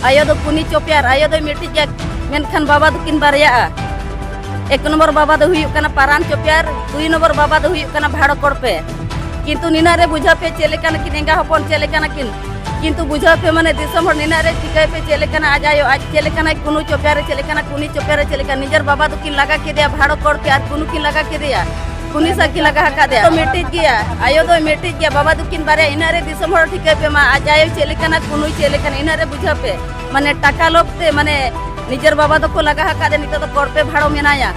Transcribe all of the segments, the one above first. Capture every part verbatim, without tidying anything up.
ᱟᱭᱳ ᱫᱚ ᱠᱩᱱᱤ ᱪᱚᱯᱮᱭᱟᱨ, ᱟᱭᱳ ᱫᱚᱭ ᱢᱤᱫᱴᱤᱡ ᱜᱮᱭᱟ, ᱢᱮᱱᱠᱷᱟᱱ ᱵᱟᱵᱟ ᱫᱚᱠᱤᱱ ᱵᱟᱨᱭᱟᱜᱼᱟ᱾ ᱮᱠ ᱱᱚᱢᱵᱚᱨ ᱵᱟᱵᱟ ᱫᱚ ᱦᱩᱭᱩᱜ ᱠᱟᱱᱟ ᱯᱟᱨᱟᱱ ᱪᱚᱯᱮᱭᱟᱨ, ᱫᱩᱭ ᱱᱚᱢᱵᱚᱨ ᱵᱟᱵᱟ ᱫᱚ ᱦᱩᱭᱩᱜ ᱠᱟᱱᱟ ᱵᱷᱟᱲᱚ ᱠᱚᱲᱯᱮ᱾ ᱠᱤᱱᱛᱩ ᱱᱤᱱᱟᱹᱜ ᱨᱮ ᱵᱩᱡᱷᱟᱹᱣ ᱯᱮ ᱪᱮᱫ ᱞᱮᱠᱟᱱ ᱠᱤᱱ ᱮᱸᱜᱟ ᱦᱚᱯᱚᱱ, ᱪᱮᱫ ᱞᱮᱠᱟᱱ ᱠᱤᱱ᱾ ᱠᱤᱱᱛᱩ ᱵᱩᱡᱷᱟᱹᱣ ᱯᱮ ᱢᱟᱱᱮ ᱫᱤᱥᱚᱢ ᱦᱚᱲ ᱱᱤᱱᱟᱹᱜ ᱨᱮ ᱴᱷᱤᱠᱟᱹᱭ ᱯᱮ ᱪᱮᱫ ᱞᱮᱠᱟᱱᱟ ᱟᱡ ᱟᱭᱳ, ᱟᱡ ᱪᱮᱫ ᱞᱮᱠᱟᱱᱟᱭ ᱠᱩᱱᱩ ᱪᱚᱯᱮᱭᱟᱨ ᱨᱮ, ᱪᱮᱫ ᱞᱮᱠᱟᱱᱟ ᱠᱩᱱᱤ ᱪᱚᱯᱮᱭᱟᱨ ᱨᱮ, ᱪᱮᱫ ᱞᱮᱠᱟ ᱱᱤᱡᱮᱨ ᱵᱟᱵᱟ ᱫᱚᱠᱤᱱ ᱞᱟᱜᱟ ᱠᱮᱫᱮᱭᱟ ᱵᱷᱟᱲᱚ ᱠᱚᱲᱯᱮ ᱟᱨ ᱠᱩᱱᱩ ᱠᱤᱱ ᱞᱟᱜᱟ ᱠᱮᱫᱮᱭᱟ᱾ ᱠᱩᱱᱤ ᱥᱟᱜ ᱠᱤᱱ ᱞᱟᱜᱟ ᱟᱠᱟᱫᱮᱭᱟ᱾ ᱟᱭᱳ ᱫᱚ ᱢᱤᱫᱴᱤᱡ ᱜᱮᱭᱟ, ᱟᱭᱳ ᱫᱚ ᱢᱤᱫᱴᱤᱡ ᱜᱮᱭᱟ, ᱵᱟᱵᱟ ᱫᱚᱠᱤᱱ ᱵᱟᱨᱭᱟ᱾ ᱤᱱᱟᱹᱜ ᱨᱮ ᱫᱤᱥᱚᱢ ᱦᱚᱲ ᱴᱷᱤᱠᱟᱹᱭ ᱯᱮ ᱢᱟ ᱟᱡ ᱟᱭᱳ ᱪᱮᱫ ᱞᱮᱠᱟᱱᱟ ᱠᱩᱱᱩᱭ ᱪᱮᱫ ᱞᱮᱠᱟᱱᱟ, ᱤᱱᱟᱹᱜ ᱨᱮ ᱵᱩᱡᱷᱟᱹᱣ ᱯᱮ᱾ ᱢᱟᱱᱮ ᱴᱟᱠᱟ ᱞᱳᱵᱷ ᱛᱮ ᱢᱟᱱᱮ ᱱᱤᱡᱮᱨ ᱵᱟᱵᱟ ᱫᱚᱠᱚ ᱞᱟᱜᱟ ᱟᱠᱟᱫᱮ, ᱱᱤᱛᱚᱜ ᱫᱚ ᱠᱚᱲᱯᱮ ᱵᱷᱟᱲᱚ ᱢᱮᱱᱟᱭᱟ᱾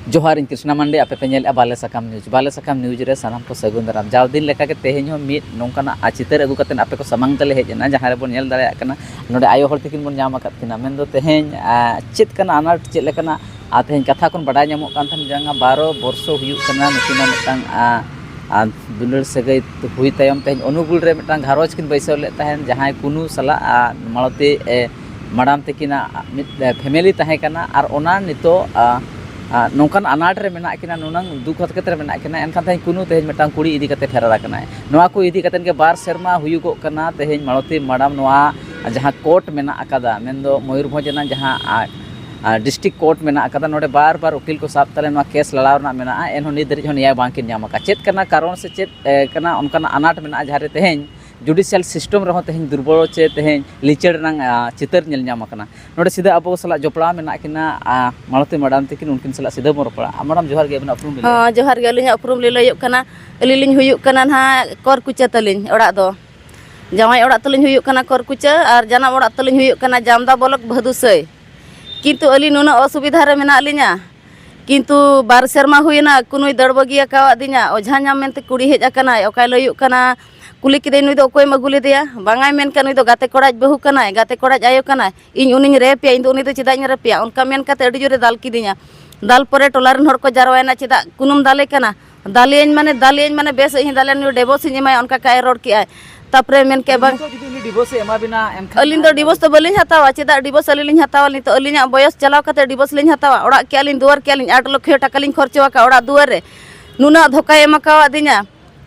ᱡᱚᱦᱟᱨ, ᱤᱧ ᱠᱨᱤᱥᱱᱟ ᱢᱟᱱᱰᱤ, ᱟᱯᱮ ᱯᱮ ᱧᱮᱞᱮᱫᱼᱟ ᱵᱟᱞᱮ ᱥᱟᱠᱟᱢ ᱱᱤᱭᱩᱡᱽ᱾ ᱵᱟᱞᱮ ᱥᱟᱠᱟᱢ ᱱᱤᱭᱩᱡᱽ ᱨᱮ ᱥᱟᱱᱟᱢ ᱠᱚ ᱥᱟᱹᱜᱩᱱ ᱫᱟᱨᱟᱢ᱾ ᱡᱟᱣ ᱫᱤᱱ ᱞᱮᱠᱟᱜᱮ ᱛᱮᱦᱮᱧ ᱦᱚᱸ ᱢᱤᱫ ᱱᱚᱝᱠᱟᱱᱟᱜ, ᱟ, ᱪᱤᱛᱟᱹᱨ ᱟᱹᱜᱩ ᱠᱟᱛᱮᱫ ᱟᱯᱮ ᱠᱚ ᱥᱟᱢᱟᱝ ᱛᱮᱞᱮ ᱦᱮᱡ ᱮᱱᱟ, ᱡᱟᱦᱟᱸ ᱨᱮᱵᱚᱱ ᱧᱮᱞ ᱫᱟᱲᱮᱭᱟᱜ ᱠᱟᱱᱟ ᱱᱚᱰᱮ ᱟᱭᱳ ᱦᱚᱲ ᱛᱟᱹᱠᱤᱱ ᱵᱚᱱ ᱧᱟᱢ ᱟᱠᱟᱫ ᱠᱤᱱᱟ᱾ ᱢᱮᱱᱫᱚ ᱛᱮᱦᱮᱧ, ᱟ, ᱪᱮᱫ ᱠᱟᱱᱟ ᱟᱱᱟᱴ, ᱪᱮᱫ ᱞᱮᱠᱟᱱᱟᱜ, ᱟ, ᱛᱮᱦᱮᱧ ᱠᱟᱛᱷᱟ ᱠᱷᱚᱱ ᱵᱟᱰᱟᱭ ᱧᱟᱢᱚᱜ ᱠᱟᱱ ᱛᱟᱦᱮᱸᱫ ᱡᱟᱦᱟᱸ ᱵᱟᱨᱚ ᱵᱚᱨᱥᱚ ᱦᱩᱭᱩᱜ ᱠᱟᱱᱟ ᱱᱩᱠᱤᱱᱟᱜ ᱢᱤᱫᱴᱟᱝ, ᱟ, ᱟ, ᱫᱩᱞᱟᱹᱲ ᱥᱟᱹᱜᱟᱹᱭ ᱦᱩᱭ ᱛᱟᱭᱚᱢ ᱛᱮᱦᱮᱧ ᱚᱱᱩᱜᱩᱞ ᱨᱮ ᱢᱤᱫᱴᱟᱝ ᱜᱷᱟᱨᱚᱸᱡᱽ ᱠᱤᱱ ᱵᱟᱹᱭᱥᱟᱹᱣ ᱞᱮᱫ ᱛᱟᱦᱮᱸᱫ, ᱡᱟᱦᱟᱸᱭ ᱠᱩᱱᱩ ᱥᱟᱞᱟᱜ, ᱟ, ᱢᱟᱞᱚᱛᱤ, ᱮ, ᱢᱟᱰᱟᱢ ᱛᱟᱹᱠᱤᱱᱟᱜ ᱢᱤᱫ, ᱮ, ᱯᱷᱮᱢᱮᱞᱤ ᱛᱟᱦᱮᱸ ᱠᱟᱱᱟ᱾ ᱟᱨ ᱚᱱᱟ ᱱᱤᱛᱚᱜ, ᱟ, ᱟ, ᱱᱚᱝᱠᱟᱱ ᱟᱱᱟᱴ ᱨᱮ ᱢᱮᱱᱟᱜ ᱠᱤᱱᱟ, ᱱᱩᱱᱟᱹᱝ ᱫᱩᱠ ᱦᱟᱨᱠᱮᱛ ᱨᱮ ᱢᱮᱱᱟᱜ ᱠᱤᱱᱟ, ᱮᱱᱠᱷᱟᱱ ᱛᱮᱦᱮᱧ ᱠᱩᱱᱩ ᱛᱮᱦᱮᱧ ᱢᱤᱫᱴᱟᱝ ᱠᱩᱲᱤ ᱤᱫᱤ ᱠᱟᱛᱮ ᱯᱷᱮᱨᱟᱨ ᱟᱠᱟᱱᱟᱭ᱾ ᱱᱚᱣᱟ ᱠᱚ ᱤᱫᱤ ᱠᱟᱛᱮ ᱜᱮ ᱵᱟᱨ ᱥᱮᱨᱢᱟ ᱦᱩᱭᱩᱜᱚᱜ ᱠᱟᱱᱟ ᱛᱮᱦᱮᱧ ᱢᱟᱞᱚᱛᱤ ᱢᱟᱰᱟᱢ ᱱᱚᱣᱟ ᱡᱟᱦᱟᱸ ᱠᱳᱨᱴ ᱢᱮᱱᱟᱜ ᱟᱠᱟᱫᱟ, ᱢᱮᱱᱫᱚ ᱢᱚᱭᱩᱨᱵᱷᱚᱸᱡᱽ ᱨᱮᱱᱟᱜ ᱡᱟᱦᱟᱸ, ᱟ, ᱟ, ᱰᱤᱥᱴᱨᱤᱠᱴ ᱠᱳᱨᱴ ᱢᱮᱱᱟᱜ ᱟᱠᱟᱫᱟ, ᱱᱚᱰᱮ ᱵᱟᱨ ᱵᱟᱨ ᱩᱠᱤᱞ ᱠᱚ ᱥᱟᱵ ᱛᱟᱞᱮ ᱱᱚᱣᱟ ᱠᱮᱥ ᱞᱟᱲᱟᱣ ᱨᱮᱱᱟᱜ ᱢᱮᱱᱟᱜᱼᱟ, ᱮᱱᱦᱚᱸ ᱱᱤᱛ ᱫᱷᱟᱹᱨᱤᱡ ᱦᱚᱸ ᱱᱮᱭᱟᱭ ᱵᱟᱝᱠᱤᱱ ᱧᱟᱢ ᱟᱠᱟᱫᱟ᱾ ᱪᱮᱫ ᱠᱟᱱᱟ ᱠᱟᱨᱚᱱ ᱥᱮ ᱪᱮᱫ, ᱮ, ᱠᱟᱱᱟ ᱚᱱᱠᱟᱱᱟᱜ ᱟᱱᱟᱴ ᱢᱮᱱᱟᱜᱼᱟ ᱡᱟᱦᱟᱸ ᱨᱮ ᱛᱮᱦᱮᱧ ᱡᱩᱰᱤᱥᱤᱭᱟᱞ ᱥᱤᱥᱴᱮᱢ ᱨᱮᱦᱚᱸ ᱛᱮᱦᱮᱧ ᱫᱩᱨᱵᱚᱞ ᱪᱮ ᱛᱮᱦᱮᱧ ᱞᱤᱪᱟᱹᱲ ᱨᱮᱱᱟᱜ, ᱟ, ᱪᱤᱛᱟᱹᱨ ᱧᱮᱞ ᱧᱟᱢ ᱟᱠᱟᱱᱟ᱾ ᱱᱚᱰᱮ ᱥᱤᱫᱷᱟᱹ ᱟᱵᱚ ᱥᱟᱞᱟᱜ ᱡᱚᱯᱲᱟᱣ ᱢᱮᱱᱟᱜ ᱠᱤᱱᱟ, ᱟ, ᱢᱟᱞᱚᱛᱤ ᱢᱟᱰᱟᱢ ᱛᱟᱹᱠᱤᱱ, ᱩᱱᱠᱤᱱ ᱥᱟᱞᱟᱜ ᱥᱤᱫᱷᱟᱹ ᱵᱚᱱ ᱨᱚᱯᱚᱲᱟ᱾ ᱟ, ᱢᱟᱰᱟᱢ, ᱡᱚᱦᱟᱨ ᱜᱮ, ᱟᱵᱤᱱᱟᱜ ᱩᱯᱨᱩᱢ ᱵᱤᱱ ᱞᱟᱹᱭᱟ? ᱦᱚᱸ, ᱡᱚᱦᱟᱨ ᱜᱮ᱾ ᱟᱹᱞᱤᱧᱟᱜ ᱩᱯᱨᱩᱢ ᱞᱤᱧ ᱞᱟᱹᱭ ᱦᱩᱭᱩᱜ ᱠᱟᱱᱟ ᱱᱟᱦᱟᱜ ᱠᱚᱨᱠᱩᱪᱟᱹ ᱛᱟᱹᱞᱤᱧ ᱚᱲᱟᱜ ᱫᱚ᱾ ᱡᱟᱶᱟᱭ ᱚᱲᱟᱜ ᱛᱟᱹᱞᱤᱧ ᱦᱩᱭᱩᱜ ᱠᱟᱱᱟ ᱠᱚᱨᱠᱩᱪᱟᱹ ᱟᱨ ᱡᱟᱱᱟᱢ ᱚᱲᱟᱜ ᱛᱟᱹᱞᱤᱧ ᱦᱩᱭᱩᱜ ᱠᱟᱱᱟ ᱡᱟᱢᱫᱟ ᱵᱞᱚᱠ ᱵᱷᱟᱹᱫᱩᱥᱟᱹᱭ᱾ ᱠᱤᱱᱛᱩ ᱟᱹᱞᱤᱧ ᱱᱩᱱᱟᱹᱜ ᱚᱥᱩᱵᱤᱫᱷᱟ ᱨᱮ ᱢᱮᱱᱟᱜ ᱞᱤᱧᱟ, ᱠᱤᱱᱛᱩ ᱵᱟᱨ ᱥᱮᱨᱢᱟ ᱦᱩᱭᱮᱱᱟ, ᱠᱩᱱᱩᱭ ᱫᱟᱹᱲ ᱵᱟᱹᱜᱤ ᱟᱠᱟᱣᱟᱫ ᱫᱤᱧᱟ᱾ ᱚᱡᱷᱟ ᱧᱟᱢ ᱢᱮᱱᱛᱮ ᱠᱩᱲᱤ ᱦᱮᱡ ᱟᱠᱟᱱᱟᱭ, ᱚᱠᱟᱭ ᱞᱟᱹᱭᱩᱜ ᱠᱟᱱᱟ, ᱠᱩᱞᱤ ᱠᱮᱫᱮᱭᱟᱹᱧ, "ᱱᱩᱭ ᱫᱚ ᱚᱠᱚᱭᱮᱢ ᱟᱹᱜᱩ ᱞᱮᱫᱮᱭᱟ?" ᱵᱟᱝᱟᱭ ᱢᱮᱱ ᱠᱮᱫ, "ᱱᱩᱭ ᱫᱚ ᱜᱟᱛᱮ ᱠᱚᱲᱟᱭ ᱵᱟᱹᱦᱩ ᱠᱟᱱᱟᱭ, ᱜᱟᱛᱮ ᱠᱚᱲᱟᱭ ᱟᱭᱳ ᱠᱟᱱᱟᱭ, ᱤᱧ ᱩᱱᱤᱧ ᱨᱮᱯᱮᱭᱟ, ᱤᱧ ᱫᱚ ᱩᱱᱤ ᱫᱚ ᱪᱮᱫᱟᱜ ᱤᱧ ᱨᱮᱯᱮᱭᱟ?" ᱚᱱᱠᱟ ᱢᱮᱱ ᱠᱟᱛᱮ ᱟᱹᱰᱤ ᱡᱳᱨᱮ ᱫᱟᱞ ᱠᱤᱫᱤᱧᱟ᱾ ᱫᱟᱞ ᱯᱚᱨᱮ ᱴᱚᱞᱟ ᱨᱮᱱ ᱦᱚᱲ ᱠᱚ ᱡᱟᱨᱣᱟᱭᱮᱱᱟ, "ᱪᱮᱫᱟᱜ ᱠᱩᱱᱩᱢ ᱫᱟᱞᱮ ᱠᱟᱱᱟ?" ᱫᱟᱞᱮᱭᱟᱹᱧ ᱢᱟᱱᱮ, ᱫᱟᱞᱮᱭᱟᱹᱧ ᱢᱟᱱᱮ ᱵᱮᱥ ᱤᱧ ᱫᱟᱞᱮᱭᱟ, ᱱᱩᱭ ᱰᱤᱵᱳᱨᱥ ᱤᱧ ᱮᱢᱟᱭᱟ, ᱚᱱᱠᱟ ᱠᱟᱭ ᱨᱚᱲ ᱠᱮᱜᱼᱟᱭ᱾ ᱛᱟᱯᱚᱨᱮ ᱢᱮᱱ ᱠᱮᱜᱼᱟ, "ᱵᱟᱝ, ᱱᱤᱛᱚᱜ ᱡᱩᱫᱤ ᱩᱱᱤ ᱰᱤᱵᱳᱨᱥ ᱮ ᱮᱢᱟ ᱵᱤᱱᱟ, ᱮᱱᱠᱷᱟᱱ ᱟᱹᱞᱤᱧ ᱫᱚ ᱰᱤᱵᱳᱨᱥ ᱫᱚ ᱵᱟᱹᱞᱤᱧ ᱦᱟᱛᱟᱣᱟ, ᱪᱮᱫᱟᱜ ᱰᱤᱵᱳᱨᱥ ᱟᱹᱞᱤᱧ ᱞᱤᱧ ᱦᱟᱛᱟᱣᱟ? ᱱᱤᱛᱚᱜ ᱟᱹᱞᱤᱧᱟᱜ ᱵᱚᱭᱚᱥ ᱪᱟᱞᱟᱣ ᱠᱟᱛᱮ ᱰᱤᱵᱳᱨᱥ ᱞᱤᱧ ᱦᱟᱛᱟᱣᱟ? ᱚᱲᱟᱜ ᱠᱮᱜᱼᱟ ᱞᱤᱧ, ᱫᱩᱣᱟᱹᱨ ᱠᱮᱜᱼᱟ ᱞᱤᱧ, ᱟᱴ ᱞᱚᱠᱷᱚ ᱴᱟᱠᱟ ᱞᱤᱧ ᱠᱷᱚᱨᱪᱚ ᱟᱠᱟᱫ ᱚᱲᱟᱜ ᱫᱩᱣᱟᱹᱨ ᱨᱮ, ᱱᱩᱱᱟᱹᱜ ᱫᱷᱳᱠᱟᱭ ᱮᱢ ᱟᱠᱟᱣᱟᱫᱤᱧᱟ᱾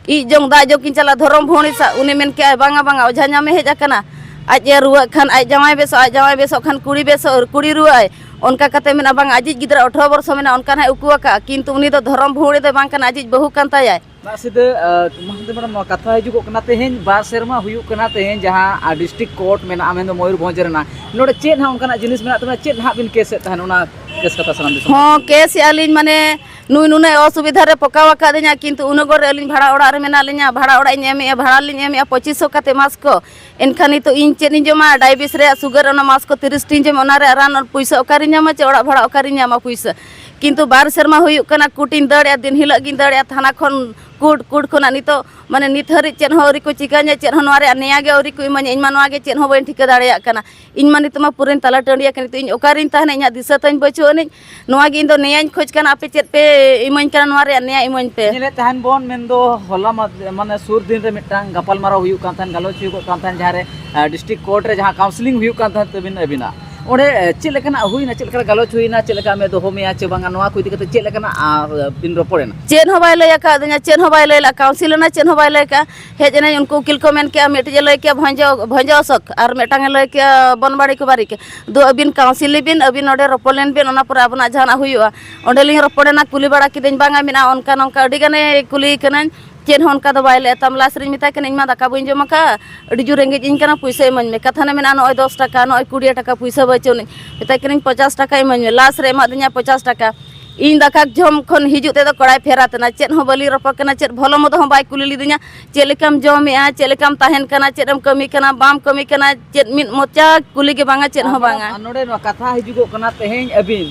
ᱤᱡ ᱡᱚᱝ ᱫᱟᱜ ᱡᱚᱝ ᱠᱤᱱ ᱪᱟᱞᱟᱜ ᱫᱷᱚᱨᱚᱢ ᱵᱷᱚᱣᱱᱤ ᱥᱟᱜ, ᱩᱱᱤ ᱢᱮᱱ ᱠᱮᱜᱼᱟᱭ, 'ᱵᱟᱝᱟ, ᱵᱟᱝᱟ, ᱚᱡᱷᱟ ᱧᱟᱢᱮ ᱦᱮᱡ ᱟᱠᱟᱱᱟ, ᱟᱡ ᱮ ᱨᱩᱣᱟᱹᱜ ᱠᱷᱟᱱ ᱟᱡ ᱡᱟᱶᱟᱭ ᱵᱮᱥᱚᱜ, ᱟᱡ ᱡᱟᱶᱟᱭ ᱵᱮᱥᱚᱜ ᱠᱷᱟᱱ ᱠᱩᱲᱤ ᱵᱮᱥᱚᱜ, ᱠᱩᱲᱤ ᱨᱩᱣᱟᱹᱜ ᱟᱭ᱾ ᱚᱱᱠᱟ ᱠᱟᱛᱮ ᱢᱮᱱᱟ, ᱵᱟᱝ, ᱟᱡᱤᱡ ᱜᱤᱫᱽᱨᱟᱹ ᱟᱴᱷᱨᱚ ᱵᱚᱨᱥᱚ ᱢᱮᱱᱟᱜᱼᱟ, ᱚᱱᱠᱟ ᱱᱟᱜ ᱮ ᱩᱠᱩ ᱟᱠᱟᱫᱼᱟ, ᱠᱤᱱᱛᱩ ᱩᱱᱤ ᱫᱚ ᱫᱷᱚᱨᱚᱢ ᱵᱷᱩᱲᱤ ᱫᱚ ᱵᱟᱝ ᱠᱟᱱᱟ, ᱟᱡᱤᱡ ᱵᱟᱹᱦᱩ ᱠᱟᱱ ᱛᱟᱭᱟᱭ᱾ ᱢᱟᱜ ᱥᱤᱫᱟᱹ, ᱟᱸ, ᱢᱟᱦᱟᱱᱫᱤ ᱢᱮᱰᱟᱢ, ᱱᱚᱣᱟ ᱠᱟᱛᱷᱟ ᱦᱤᱡᱩᱜᱚᱜ ᱠᱟᱱᱟ, ᱛᱮᱦᱮᱧ ᱵᱟᱨ ᱥᱮᱨᱢᱟ ᱦᱩᱭᱩᱜ ᱠᱟᱱᱟ, ᱛᱮᱦᱮᱧ ᱡᱟᱦᱟᱸ, ᱟᱸ, ᱰᱤᱥᱴᱨᱤᱠᱴ ᱠᱳᱨᱴ ᱢᱮᱱᱟᱜᱼᱟ, ᱢᱮᱱᱫᱚ ᱢᱚᱭᱩᱨᱵᱷᱚᱸᱡᱽ ᱨᱮᱱᱟᱜ, ᱱᱚᱰᱮ ᱪᱮᱫ ᱦᱟᱸᱜ ᱚᱱᱠᱟᱱᱟᱜ ᱡᱤᱱᱤᱥ ᱢᱮᱱᱟᱜ ᱛᱟᱵᱚᱱᱟ, ᱪᱮᱫ ᱦᱟᱸᱜ ᱵᱤᱱ ᱠᱮᱥᱮᱫ ᱛᱟᱦᱮᱱ ᱚᱱᱟ ᱠᱮᱥ ᱠᱟᱛᱷᱟ ᱥᱟᱱᱟᱢ ᱫᱤᱥᱚᱢ ᱦᱚᱸ, ᱦᱚᱲ ᱠᱮᱥ ᱮᱜᱼᱟ ᱞᱤᱧ, ᱢᱟᱱᱮ, ᱱᱩᱭ ᱱᱩᱱᱟᱹᱜ ᱚᱥᱩᱵᱤᱫᱷᱟ ᱨᱮ ᱯᱚᱠᱟᱣ ᱟᱠᱟᱫᱤᱧᱟ, ᱠᱤᱱᱛᱩ ᱩᱱᱟᱹᱜ ᱜᱚᱨ ᱨᱮ ᱟᱹᱞᱤᱧ ᱵᱷᱟᱲᱟ ᱚᱲᱟᱜ ᱨᱮ ᱢᱮᱱᱟᱜ ᱞᱤᱧᱟ, ᱵᱷᱟᱲᱟ ᱚᱲᱟᱜ ᱤᱧ ᱮᱢᱮᱜᱼᱟ, ᱵᱷᱟᱲᱟ ᱞᱤᱧ ᱮᱢᱮᱜᱼᱟ ᱯᱚᱸᱪᱤᱥ ᱥᱚ ᱠᱟᱛᱮ ᱢᱟᱥ ᱠᱚ᱾ ᱮᱱᱠᱷᱟᱱ ᱱᱤᱛᱚᱜ ᱤᱧ ᱪᱮᱫ ᱤᱧ ᱡᱚᱢᱟ? ᱰᱟᱭᱵᱤᱥ ᱨᱮᱭᱟᱜ, ᱥᱩᱜᱟᱨ, ᱚᱱᱟ ᱢᱟᱥ ᱠᱚ ᱛᱤᱨᱤᱥ ᱴᱤᱧ ᱡᱚᱢᱟ, ᱚᱱᱟ ᱨᱮᱭᱟᱜ ᱨᱟᱱ ᱯᱩᱭᱥᱟᱹ ᱚᱠᱟᱨᱤᱧ ᱧᱟᱢᱟ? ᱪᱮ ᱚᱲᱟᱜ ᱵᱷᱟᱲᱟ ᱚᱠᱟᱨᱤᱧ ᱧᱟᱢᱟ ᱯᱩᱭᱥᱟᱹ? ᱠᱤᱱᱛᱩ ᱵᱟᱨ ᱥᱮᱨᱢᱟ ᱦᱩᱭᱩᱜ ᱠᱟᱱᱟ, ᱠᱳᱨᱴ ᱤᱧ ᱫᱟᱹᱲᱮᱜᱼᱟ, ᱫᱤᱱ ᱦᱤᱞᱳᱜ ᱜᱤᱧ ᱫᱟᱹᱲᱮᱜᱼᱟ, ᱛᱷᱟᱱᱟ ᱠᱷᱚᱱ ᱠᱳᱨᱴ, ᱠᱳᱨᱴ ᱠᱷᱚᱱᱟᱜ ᱱᱤᱛᱚᱜ, ᱢᱟᱱᱮ, ᱱᱤᱛ ᱦᱟᱹᱨᱤᱡ ᱪᱮᱫ ᱦᱚᱸ ᱟᱹᱣᱨᱤ ᱠᱚ ᱪᱤᱠᱟᱹᱧᱟ, ᱪᱮᱫ ᱦᱚᱸ ᱱᱚᱣᱟ ᱨᱮᱭᱟᱜ ᱱᱮᱭᱟ ᱜᱮ ᱟᱹᱣᱨᱤ ᱠᱚ ᱤᱢᱟᱹᱧᱟ᱾ ᱤᱧ ᱢᱟ ᱱᱚᱣᱟ ᱜᱮ ᱪᱮᱫ ᱦᱚᱸ ᱵᱟᱹᱧ ᱴᱷᱤᱠᱟᱹ ᱫᱟᱲᱮᱭᱟᱜ ᱠᱟᱱᱟ᱾ ᱤᱧ ᱢᱟ ᱱᱤᱛᱚᱜ ᱢᱟ ᱯᱩᱨᱟᱹᱧ ᱛᱟᱞᱟ ᱴᱟᱺᱰᱤ ᱟᱠᱟᱱᱟ, ᱱᱤᱛᱚᱜ ᱤᱧ ᱚᱠᱟᱨᱤᱧ ᱛᱟᱦᱮᱱᱟ? ᱤᱧᱟᱹᱜ ᱫᱤᱥᱟᱹ ᱛᱟᱹᱧ ᱵᱟᱹᱪᱩᱜ ᱟᱹᱱᱤᱡ᱾ ᱱᱚᱣᱟ ᱜᱮ ᱤᱧ ᱫᱚ ᱱᱮᱭᱟᱧ ᱠᱷᱚᱡᱽ ᱠᱟᱱᱟ, ᱟᱯᱮ ᱪᱮᱫ ᱯᱮ ᱤᱢᱟᱹᱧ ᱠᱟᱱᱟ, ᱱᱚᱣᱟ ᱨᱮᱭᱟᱜ ᱱᱮᱭᱟ ᱤᱢᱟᱹᱧ ᱯᱮ᱾ ᱧᱮᱞᱮᱫ ᱛᱟᱦᱮᱱ ᱵᱚᱱ, ᱢᱮᱱᱫᱚ ᱦᱚᱞᱟ ᱢᱟᱫ-, ᱢᱟᱱᱮ ᱥᱩᱨ ᱫᱤᱱ ᱨᱮ ᱢᱤᱫᱴᱟᱝ ᱜᱟᱯᱟᱞᱢᱟᱨᱟᱣ ᱦᱩᱭᱩᱜ ᱠᱟᱱ ᱛᱟᱦᱮᱱ, ᱜᱟᱞᱚᱪ ᱦᱩᱭᱩᱜᱚᱜ ᱠᱟᱱ ᱛᱟᱦᱮᱱ, ᱡᱟᱦᱟᱸ ᱨᱮ, ᱟᱸ, ᱰᱤᱥᱴᱨᱤᱠᱴ ᱠᱳᱨᱴ ᱨᱮ ᱡᱟᱦᱟᱸ ᱠᱟᱣᱩᱱᱥᱮᱞᱤᱝ ᱦᱩᱭᱩᱜ ᱠᱟᱱ ᱛᱟᱦᱮᱸᱫ ᱛᱟᱹᱵᱤᱱ ᱟᱹᱵᱤᱱᱟᱜ, ᱚᱸᱰᱮ, ᱮ, ᱪᱮᱫ ᱞᱮᱠᱟᱱᱟᱜ ᱦᱩᱭᱱᱟ, ᱪᱮᱫ ᱞᱮᱠᱟ ᱜᱟᱞᱚᱪ ᱦᱩᱭᱱᱟ, ᱪᱮᱫ ᱞᱮᱠᱟ ᱟᱢᱮ ᱫᱚᱦᱚ ᱢᱮᱭᱟ ᱪᱮ ᱵᱟᱝᱟ, ᱱᱚᱣᱟ ᱠᱚ ᱤᱫᱤ ᱠᱟᱛᱮ ᱪᱮᱫ ᱞᱮᱠᱟᱱᱟᱜ, ᱟᱸ, ᱵᱤᱱ ᱨᱚᱯᱚᱲᱮᱱᱟ? ᱪᱮᱫ ᱦᱚᱸ ᱵᱟᱭ ᱞᱟᱹᱭ ᱟᱠᱟᱫᱤᱧᱟ, ᱪᱮᱫ ᱦᱚᱸ ᱵᱟᱭ ᱞᱟᱹᱭ ᱞᱮᱫᱼᱟ, ᱠᱟᱣᱩᱱᱥᱤᱞ ᱨᱮᱱᱟᱜ ᱪᱮᱫ ᱦᱚᱸ ᱵᱟᱭ ᱞᱟᱹᱭ ᱠᱟᱜᱼᱟ᱾ ᱦᱮᱡ ᱮᱱᱟᱹᱧ, ᱩᱱᱠᱩ ᱩᱠᱤᱞ ᱠᱚ ᱢᱮᱱ ᱠᱮᱜᱼᱟ, ᱢᱤᱫᱴᱤᱡ ᱮ ᱞᱟᱹᱭ ᱠᱮᱜᱼᱟ ᱵᱷᱚᱸᱡᱚ, ᱵᱷᱚᱸᱡᱚ ᱚᱥᱳᱠ, ᱟᱨ ᱢᱤᱫᱴᱟᱝ ᱮ ᱞᱟᱹᱭ ᱠᱮᱜᱼᱟ ᱵᱚᱱᱵᱟᱲᱤ ᱠᱚ ᱵᱟᱨᱤᱠ᱾ ᱫᱩ ᱟᱹᱵᱤᱱ ᱠᱟᱣᱩᱱᱥᱤᱞ ᱵᱤᱱ, ᱟᱹᱵᱤᱱ ᱱᱚᱰᱮ ᱨᱚᱯᱚᱲ ᱞᱮᱱ ᱵᱤᱱ, ᱚᱱᱟ ᱯᱚᱨᱮ ᱟᱵᱚᱱᱟᱜ ᱡᱟᱦᱟᱱᱟᱜ ᱦᱩᱭᱩᱜᱼᱟ᱾ ᱚᱸᱰᱮᱞᱤᱧ ᱨᱚᱯᱚᱲᱮᱱᱟ, ᱠᱩᱞᱤ ᱵᱟᱲᱟ ᱠᱤᱫᱟᱹᱧ, ᱵᱟᱝᱟ ᱢᱮᱱᱟᱜᱼᱟ, ᱚᱱᱠᱟ ᱱᱚᱝᱠᱟ ᱟᱹᱰᱤ ᱜᱟᱱᱮ ᱠᱩᱞᱤ ᱠᱟᱹᱱᱟᱹᱧ, ᱪᱮᱫ ᱦᱚᱸ ᱚᱱᱠᱟ ᱫᱚ ᱵᱟᱭ ᱞᱟᱹᱭᱮᱫᱼᱟ᱾ ᱛᱟᱢ ᱞᱟᱥ ᱨᱤᱧ ᱢᱮᱛᱟᱭ ᱠᱟᱱᱟ, ᱤᱧ ᱢᱟ ᱫᱟᱠᱟ ᱵᱟᱹᱧ ᱡᱚᱢ ᱟᱠᱟᱫᱼᱟ, ᱟᱹᱰᱤ ᱡᱳᱨ ᱨᱮᱸᱜᱮᱡ ᱤᱧ ᱠᱟᱱᱟ, ᱯᱩᱭᱥᱟᱹ ᱤᱢᱟᱹᱧ ᱢᱮ᱾ ᱠᱟᱛᱷᱟ ᱱᱮ ᱢᱮᱱᱟᱜᱼᱟ, ᱱᱚᱜᱼᱚᱭ ᱫᱚᱥ ᱴᱟᱠᱟ, ᱱᱚᱜᱼᱚᱭ ᱠᱩᱲᱤ ᱴᱟᱠᱟ ᱯᱩᱭᱥᱟᱹ ᱵᱟᱹᱪᱩᱜ ᱟᱹᱱᱤᱡ᱾ ᱢᱮᱛᱟᱭ ᱠᱟᱹᱱᱟᱹᱧ, ᱯᱚᱪᱟᱥ ᱴᱟᱠᱟ ᱤᱢᱟᱹᱧ ᱢᱮ᱾ ᱞᱟᱥ ᱨᱮ ᱮᱢᱟᱫᱤᱧᱟ ᱯᱚᱪᱟᱥ ᱴᱟᱠᱟ᱾ ᱤᱧ ᱫᱟᱠᱟ ᱡᱚᱢ ᱠᱷᱚᱱ ᱦᱤᱡᱩᱜ ᱛᱮᱫᱚ ᱠᱚᱲᱟᱭ ᱯᱷᱮᱨᱟᱛ ᱮᱱᱟ, ᱪᱮᱫ ᱦᱚᱸ ᱵᱟᱹᱞᱤᱧ ᱨᱚᱯᱚᱲ ᱠᱟᱱᱟ, ᱪᱮᱫ ᱵᱷᱚᱞᱚ ᱢᱚᱫᱚ ᱦᱚᱸ ᱵᱟᱭ ᱠᱩᱞᱤ ᱞᱤᱫᱤᱧᱟ, ᱪᱮᱫ ᱞᱮᱠᱟᱢ ᱡᱚᱢᱮᱜᱼᱟ, ᱪᱮᱫ ᱞᱮᱠᱟᱢ ᱛᱟᱦᱮᱱ ᱠᱟᱱᱟ, ᱪᱮᱫ ᱮᱢ ᱠᱟᱹᱢᱤ ᱠᱟᱱᱟ, ᱵᱟᱢ ᱠᱟᱹᱢᱤ ᱠᱟᱱᱟ, ᱪᱮᱫ ᱢᱤᱫ ᱢᱚᱪᱟ ᱠᱩᱞᱤ ᱜᱮ ᱵᱟᱝᱟ, ᱪᱮᱫ ᱟᱨ ᱦᱚᱸ ᱢᱮᱰᱟᱢ, ᱵᱟᱝᱟ᱾ ᱟᱨ ᱱᱚᱰᱮ ᱱᱚᱣᱟ ᱠᱟᱛᱷᱟ ᱦᱤᱡᱩᱜᱚᱜ ᱠᱟᱱᱟ, ᱛᱮᱦᱮᱧ ᱟᱹᱵᱤᱱ,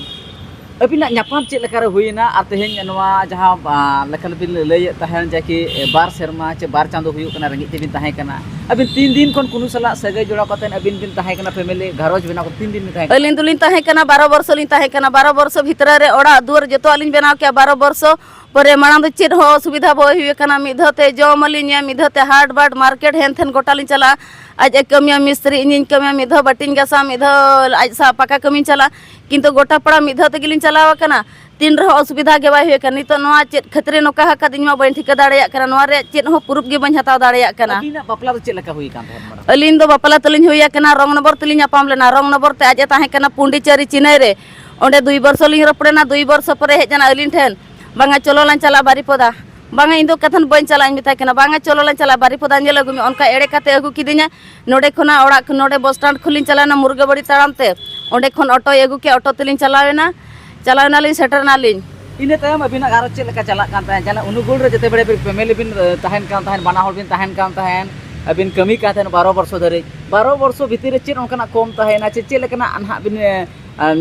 ᱟᱹᱵᱤᱱᱟᱜ ᱧᱟᱯᱟᱢ ᱪᱮᱫ ᱞᱮᱠᱟᱨᱮ ᱦᱩᱭᱮᱱᱟ? ᱟᱨ ᱛᱮᱦᱮᱧ ᱱᱚᱣᱟ ᱡᱟᱦᱟᱸ, ᱟ, ᱞᱮᱠᱟ ᱵᱤᱱ ᱞᱟᱹᱭᱮᱫ ᱛᱟᱦᱮᱸᱫ ᱡᱮ ᱠᱤ ᱵᱟᱨ ᱥᱮᱨᱢᱟ ᱪᱮ ᱵᱟᱨ ᱪᱟᱸᱫᱚ ᱦᱩᱭᱩᱜ ᱠᱟᱱᱟ ᱨᱮᱸᱜᱮᱡ ᱛᱮᱵᱤᱱ ᱛᱟᱦᱮᱸ ᱠᱟᱱᱟ, ᱟᱹᱵᱤᱱ ᱛᱤᱱ ᱫᱤᱱ ᱠᱷᱚᱱ ᱠᱩᱱᱩ ᱥᱟᱞᱟᱜ ᱥᱟᱹᱜᱟᱹᱭ ᱡᱚᱲᱟᱣ ᱠᱟᱛᱮᱫ ᱟᱹᱵᱤᱱ ᱵᱤᱱ ᱛᱟᱦᱮᱸ ᱠᱟᱱᱟ, ᱯᱷᱮᱢᱮᱞᱤ ᱜᱷᱟᱨᱚᱸᱡᱽ ᱵᱮᱱᱟᱣ ᱠᱟᱛᱮ ᱛᱤᱱ ᱫᱤᱱ ᱵᱤᱱ ᱛᱟᱦᱮᱸ ᱠᱟᱱᱟ? ᱟᱹᱞᱤᱧ ᱫᱚᱞᱤᱧ ᱛᱟᱦᱮᱸ ᱠᱟᱱᱟ ᱵᱟᱨᱚ ᱵᱚᱨᱥᱚ ᱞᱤᱧ ᱛᱟᱦᱮᱸ ᱠᱟᱱᱟ, ᱵᱟᱨᱚ ᱵᱚᱨᱥᱚ ᱵᱷᱤᱛᱨᱤ ᱨᱮ ᱚᱲᱟᱜ ᱫᱩᱣᱟᱹᱨ ᱡᱚᱛᱚᱣᱟᱜ ᱞᱤᱧ ᱵᱮᱱᱟᱣ ᱠᱮᱜᱼᱟ, ᱵᱟᱨᱚ ᱵᱚᱨᱥᱚ ᱯᱚᱨᱮ᱾ ᱢᱟᱲᱟᱝ ᱫᱚ ᱪᱮᱫ ᱦᱚᱸ ᱚᱥᱩᱵᱤᱫᱷᱟ ᱵᱟᱭ ᱦᱩᱭ ᱟᱠᱟᱱᱟ᱾ ᱢᱤᱫ ᱫᱷᱟᱣ ᱛᱮ ᱡᱚᱢ ᱟᱹᱞᱤᱧ ᱧᱩᱭᱟ, ᱢᱤᱫ ᱫᱷᱟᱣ ᱛᱮ ᱦᱟᱴ ᱵᱟᱴ ᱢᱟᱨᱠᱮᱴ ᱦᱮᱱ ᱛᱷᱮᱱ ᱜᱚᱴᱟ ᱞᱤᱧ ᱪᱟᱞᱟᱜᱼᱟ᱾ ᱟᱡ ᱮ ᱠᱟᱹᱢᱤᱭᱟ ᱢᱤᱥᱛᱨᱤ, ᱤᱧᱤᱧ ᱠᱟᱹᱢᱤᱭᱟ, ᱢᱤᱫ ᱫᱷᱟᱣ ᱵᱟᱹᱴᱤᱧ ᱜᱟᱥᱟᱣ, ᱢᱤᱫ ᱫᱷᱟᱣ ᱟᱡ ᱥᱟᱶ ᱯᱟᱠᱟ ᱠᱟᱹᱢᱤᱧ ᱪᱟᱞᱟᱜᱼᱟ᱾ ᱠᱤᱱᱛᱩ ᱜᱚᱴᱟ ᱯᱟᱲᱟ ᱢᱤᱫ ᱫᱷᱟᱣ ᱛᱮᱜᱮ ᱞᱤᱧ ᱪᱟᱞᱟᱣ ᱟᱠᱟᱱᱟ᱾ ᱛᱤᱱ ᱨᱮᱦᱚᱸ ᱚᱥᱩᱵᱤᱫᱷᱟ ᱜᱮ ᱵᱟᱭ ᱦᱩᱭ ᱟᱠᱟᱱᱟ᱾ ᱱᱤᱛᱚᱜ ᱱᱚᱣᱟ ᱪᱮᱫ ᱠᱷᱟᱹᱛᱤᱨ ᱱᱚᱝᱠᱟ ᱟᱠᱟᱫ, ᱤᱧ ᱢᱟ ᱵᱟᱹᱧ ᱴᱷᱤᱠᱟᱹ ᱫᱟᱲᱮᱭᱟᱜ ᱠᱟᱱᱟ, ᱱᱚᱣᱟ ᱨᱮᱭᱟᱜ ᱪᱮᱫ ᱦᱚᱸ ᱯᱨᱩᱯᱷ ᱜᱮ ᱵᱟᱹᱧ ᱦᱟᱛᱟᱣ ᱫᱟᱲᱮᱭᱟᱜ ᱠᱟᱱᱟ᱾ ᱟᱹᱵᱤᱱᱟᱜ ᱵᱟᱯᱞᱟ ᱫᱚ ᱪᱮᱫ ᱞᱮᱠᱟ ᱦᱩᱭ ᱟᱠᱟᱱ ᱛᱟᱦᱮᱸᱫ, ᱢᱮᱰᱟᱢ? ᱟᱹᱞᱤᱧ ᱫᱚ ᱵᱟᱯᱞᱟ ᱛᱟᱹᱞᱤᱧ ᱦᱩᱭ ᱟᱠᱟᱱᱟ, ᱨᱚᱝ ᱱᱚᱢᱵᱚᱨ ᱛᱮᱞᱤᱧ ᱧᱟᱯᱟᱢ ᱞᱮᱱᱟ᱾ ᱨᱚᱝ ᱱᱚᱢᱵᱚᱨ ᱛᱮ ᱟᱡ ᱮ ᱛᱟᱦᱮᱸ ᱠᱟᱱᱟ ᱯᱩᱸᱰᱤᱪᱮᱨᱤ, ᱪᱮᱱᱱᱟᱭ ᱨᱮ᱾ ᱚᱸᱰᱮ ᱫᱩᱭ ᱵᱚᱨᱥᱚ ᱞᱤᱧ ᱨᱚᱯᱚᱲᱮᱱᱟ, ᱫᱩᱭ ᱵᱚᱨᱥᱚ ᱯᱚᱨᱮ ᱦᱮᱡ ᱮᱱᱟ ᱟᱹᱞᱤᱧ ᱴᱷᱮᱱ, "ᱵᱟᱝᱟ, ᱪᱚᱞᱚ ᱞᱟᱝ ᱪᱟᱞᱟᱜᱼᱟ ᱵᱟᱨᱤᱯᱚᱫᱟ᱾" "ᱵᱟᱝᱟ, ᱤᱧ ᱫᱚ ᱠᱟᱛᱷᱟᱱ ᱵᱟᱹᱧ ᱪᱟᱞᱟᱜᱼᱟ", ᱤᱧ ᱢᱮᱛᱟᱭ ᱠᱟᱱᱟ, "ᱵᱟᱝᱟ, ᱪᱚᱞᱚ ᱞᱟᱝ ᱪᱟᱞᱟᱜᱼᱟ ᱵᱟᱨᱤᱯᱚᱫᱟ, ᱧᱮᱞ ᱟᱹᱜᱩ ᱢᱮ᱾" ᱚᱱᱠᱟ ᱮᱲᱮ ᱠᱟᱛᱮ ᱟᱹᱜᱩ ᱠᱤᱫᱤᱧᱟ᱾ ᱱᱚᱰᱮ ᱠᱷᱚᱱᱟᱜ ᱚᱲᱟᱜ ᱠᱷᱚᱱ, ᱱᱚᱰᱮ ᱵᱚᱥ ᱥᱴᱮᱱᱰ ᱠᱷᱚᱱ ᱞᱤᱧ ᱪᱟᱞᱟᱣᱮᱱᱟ ᱢᱩᱨᱜᱟᱹᱵᱟᱹᱲᱤ ᱛᱟᱲᱟᱢ ᱛᱮ᱾ ᱚᱸᱰᱮ ᱠᱷᱚᱱ ᱚᱴᱳᱭ ᱟᱹᱜᱩ ᱠᱮᱫ, ᱚᱴᱳ ᱛᱮᱞᱤᱧ ᱪᱟᱞᱟᱣᱮᱱᱟ, ᱪᱟᱞᱟᱣᱮᱱᱟᱞᱤᱧ, ᱥᱮᱴᱮᱨ ᱮᱱᱟᱞᱤᱧ᱾ ᱤᱱᱟᱹ ᱛᱟᱭᱚᱢ ᱟᱹᱵᱤᱱᱟᱜ ᱜᱷᱟᱨᱚᱸᱡᱽ ᱪᱮᱫ ᱞᱮᱠᱟ ᱪᱟᱞᱟᱜ ᱠᱟᱱ ᱛᱟᱦᱮᱸᱫ? ᱡᱟᱦᱟᱸ ᱚᱱᱩᱜᱩᱞ ᱨᱮ ᱡᱮᱛᱮ ᱵᱮᱲᱮ ᱯᱷᱮᱢᱮᱞᱤ ᱵᱤᱱ, ᱮ, ᱛᱟᱦᱮᱱ ᱠᱟᱱ ᱛᱟᱦᱮᱸᱫ, ᱵᱟᱱᱟ ᱦᱚᱲ ᱵᱤᱱ ᱛᱟᱦᱮᱱ ᱠᱟᱱ ᱛᱟᱦᱮᱸᱫ, ᱟᱹᱵᱤᱱ ᱠᱟᱹᱢᱤ ᱠᱟᱱ ᱛᱟᱦᱮᱸᱫ ᱵᱟᱨᱚ ᱵᱚᱨᱥᱚ ᱫᱷᱟᱹᱨᱤᱡ, ᱵᱟᱨᱚ ᱵᱚᱨᱥᱚ ᱵᱷᱤᱛᱤᱨ ᱨᱮ ᱪᱮᱫ ᱚᱱᱠᱟᱱᱟᱜ ᱠᱚᱢ ᱛᱟᱦᱮᱸᱭᱮᱱᱟ, ᱪᱮ ᱪᱮᱫ ᱞᱮᱠᱟᱱᱟᱜ ᱱᱟᱦᱟᱜ ᱵᱤᱱ, ᱮ,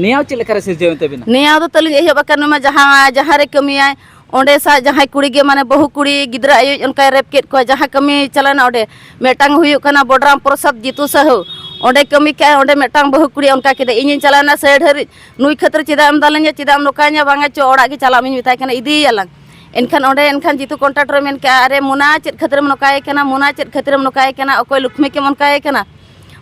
ᱱᱮᱭᱟᱣ ᱪᱮᱫ ᱞᱮᱠᱟ ᱨᱮ ᱥᱤᱨᱡᱟᱹᱣᱮᱱ ᱛᱟᱹᱵᱤᱱᱟ? ᱱᱮᱭᱟᱣ ᱫᱚ ᱛᱟᱹᱞᱤᱧ ᱮᱦᱚᱵ ᱟᱠᱟᱱ, ᱱᱚᱣᱟ ᱡᱟᱦᱟᱸ, ᱡᱟᱦᱟᱸ ᱨᱮ ᱠᱟᱹᱢᱤᱭᱟᱭ, ᱚᱸᱰᱮ ᱥᱟᱶ ᱡᱟᱦᱟᱸᱭ ᱠᱩᱲᱤ ᱜᱮ, ᱢᱟᱱᱮ, ᱵᱟᱹᱦᱩ ᱠᱩᱲᱤ ᱜᱤᱫᱽᱨᱟᱹ ᱟᱭᱳᱭᱤᱡ ᱚᱱᱠᱟᱭ ᱨᱮᱯ ᱠᱮᱫ ᱠᱚᱣᱟ, ᱡᱟᱦᱟᱸ ᱠᱟᱹᱢᱤ ᱪᱟᱞᱟᱣᱮᱱᱟ ᱚᱸᱰᱮ, ᱢᱤᱫᱴᱟᱝ ᱦᱩᱭᱩᱜ ᱠᱟᱱᱟ ᱵᱚᱰᱨᱟᱢ ᱯᱨᱚᱥᱟᱫᱽ ᱡᱤᱛᱩ ᱥᱟᱦᱩ, ᱚᱸᱰᱮ ᱠᱟᱹᱢᱤ ᱠᱮᱜᱼᱟᱭ, ᱚᱸᱰᱮ ᱢᱤᱫᱴᱟᱝ ᱵᱟᱹᱦᱩ ᱠᱩᱲᱤ ᱚᱱᱠᱟ ᱠᱮᱫᱮ, ᱤᱧᱤᱧ ᱪᱟᱞᱟᱣᱮᱱᱟ ᱥᱮ ᱰᱷᱟᱹᱨᱤᱡ, "ᱱᱩᱭ ᱠᱷᱟᱹᱛᱤᱨ ᱪᱮᱫᱟᱜ ᱮᱢ ᱫᱟᱞᱮᱧᱟ, ᱪᱮᱫᱟᱜ ᱮᱢ ᱱᱚᱝᱠᱟᱭᱤᱧᱟ?" "ᱵᱟᱝᱟ, ᱪᱚ ᱚᱲᱟᱜ ᱜᱮ ᱪᱟᱞᱟᱜ ᱢᱮᱧ ᱢᱮᱛᱟᱭ ᱠᱟᱱᱟ, ᱤᱫᱤᱭᱮᱭᱟᱞᱟᱝ᱾" ᱮᱱᱠᱷᱟᱱ ᱚᱸᱰᱮ, ᱮᱱᱠᱷᱟᱱ ᱡᱤᱛᱩ ᱠᱚᱱᱴᱨᱟᱠᱴᱚᱨᱮ ᱢᱮᱱ ᱠᱮᱜᱼᱟ, "ᱟᱨᱮ ᱢᱩᱱᱟ, ᱪᱮᱫ ᱠᱷᱟᱹᱛᱤᱨᱮᱢ ᱱᱚᱝᱠᱟᱭᱮ ᱠᱟᱱᱟ? ᱢᱩᱱᱟ, ᱪᱮᱫ ᱠᱷᱟᱹᱛᱤᱨᱮᱢ ᱱᱚᱝᱠᱟᱭᱮ ᱠᱟᱱᱟ? ᱚᱠᱚᱭ ᱞᱚᱠᱷᱢᱤ ᱠᱮᱢ ᱚᱱᱠᱟᱭᱮ ᱠᱟᱱᱟ?"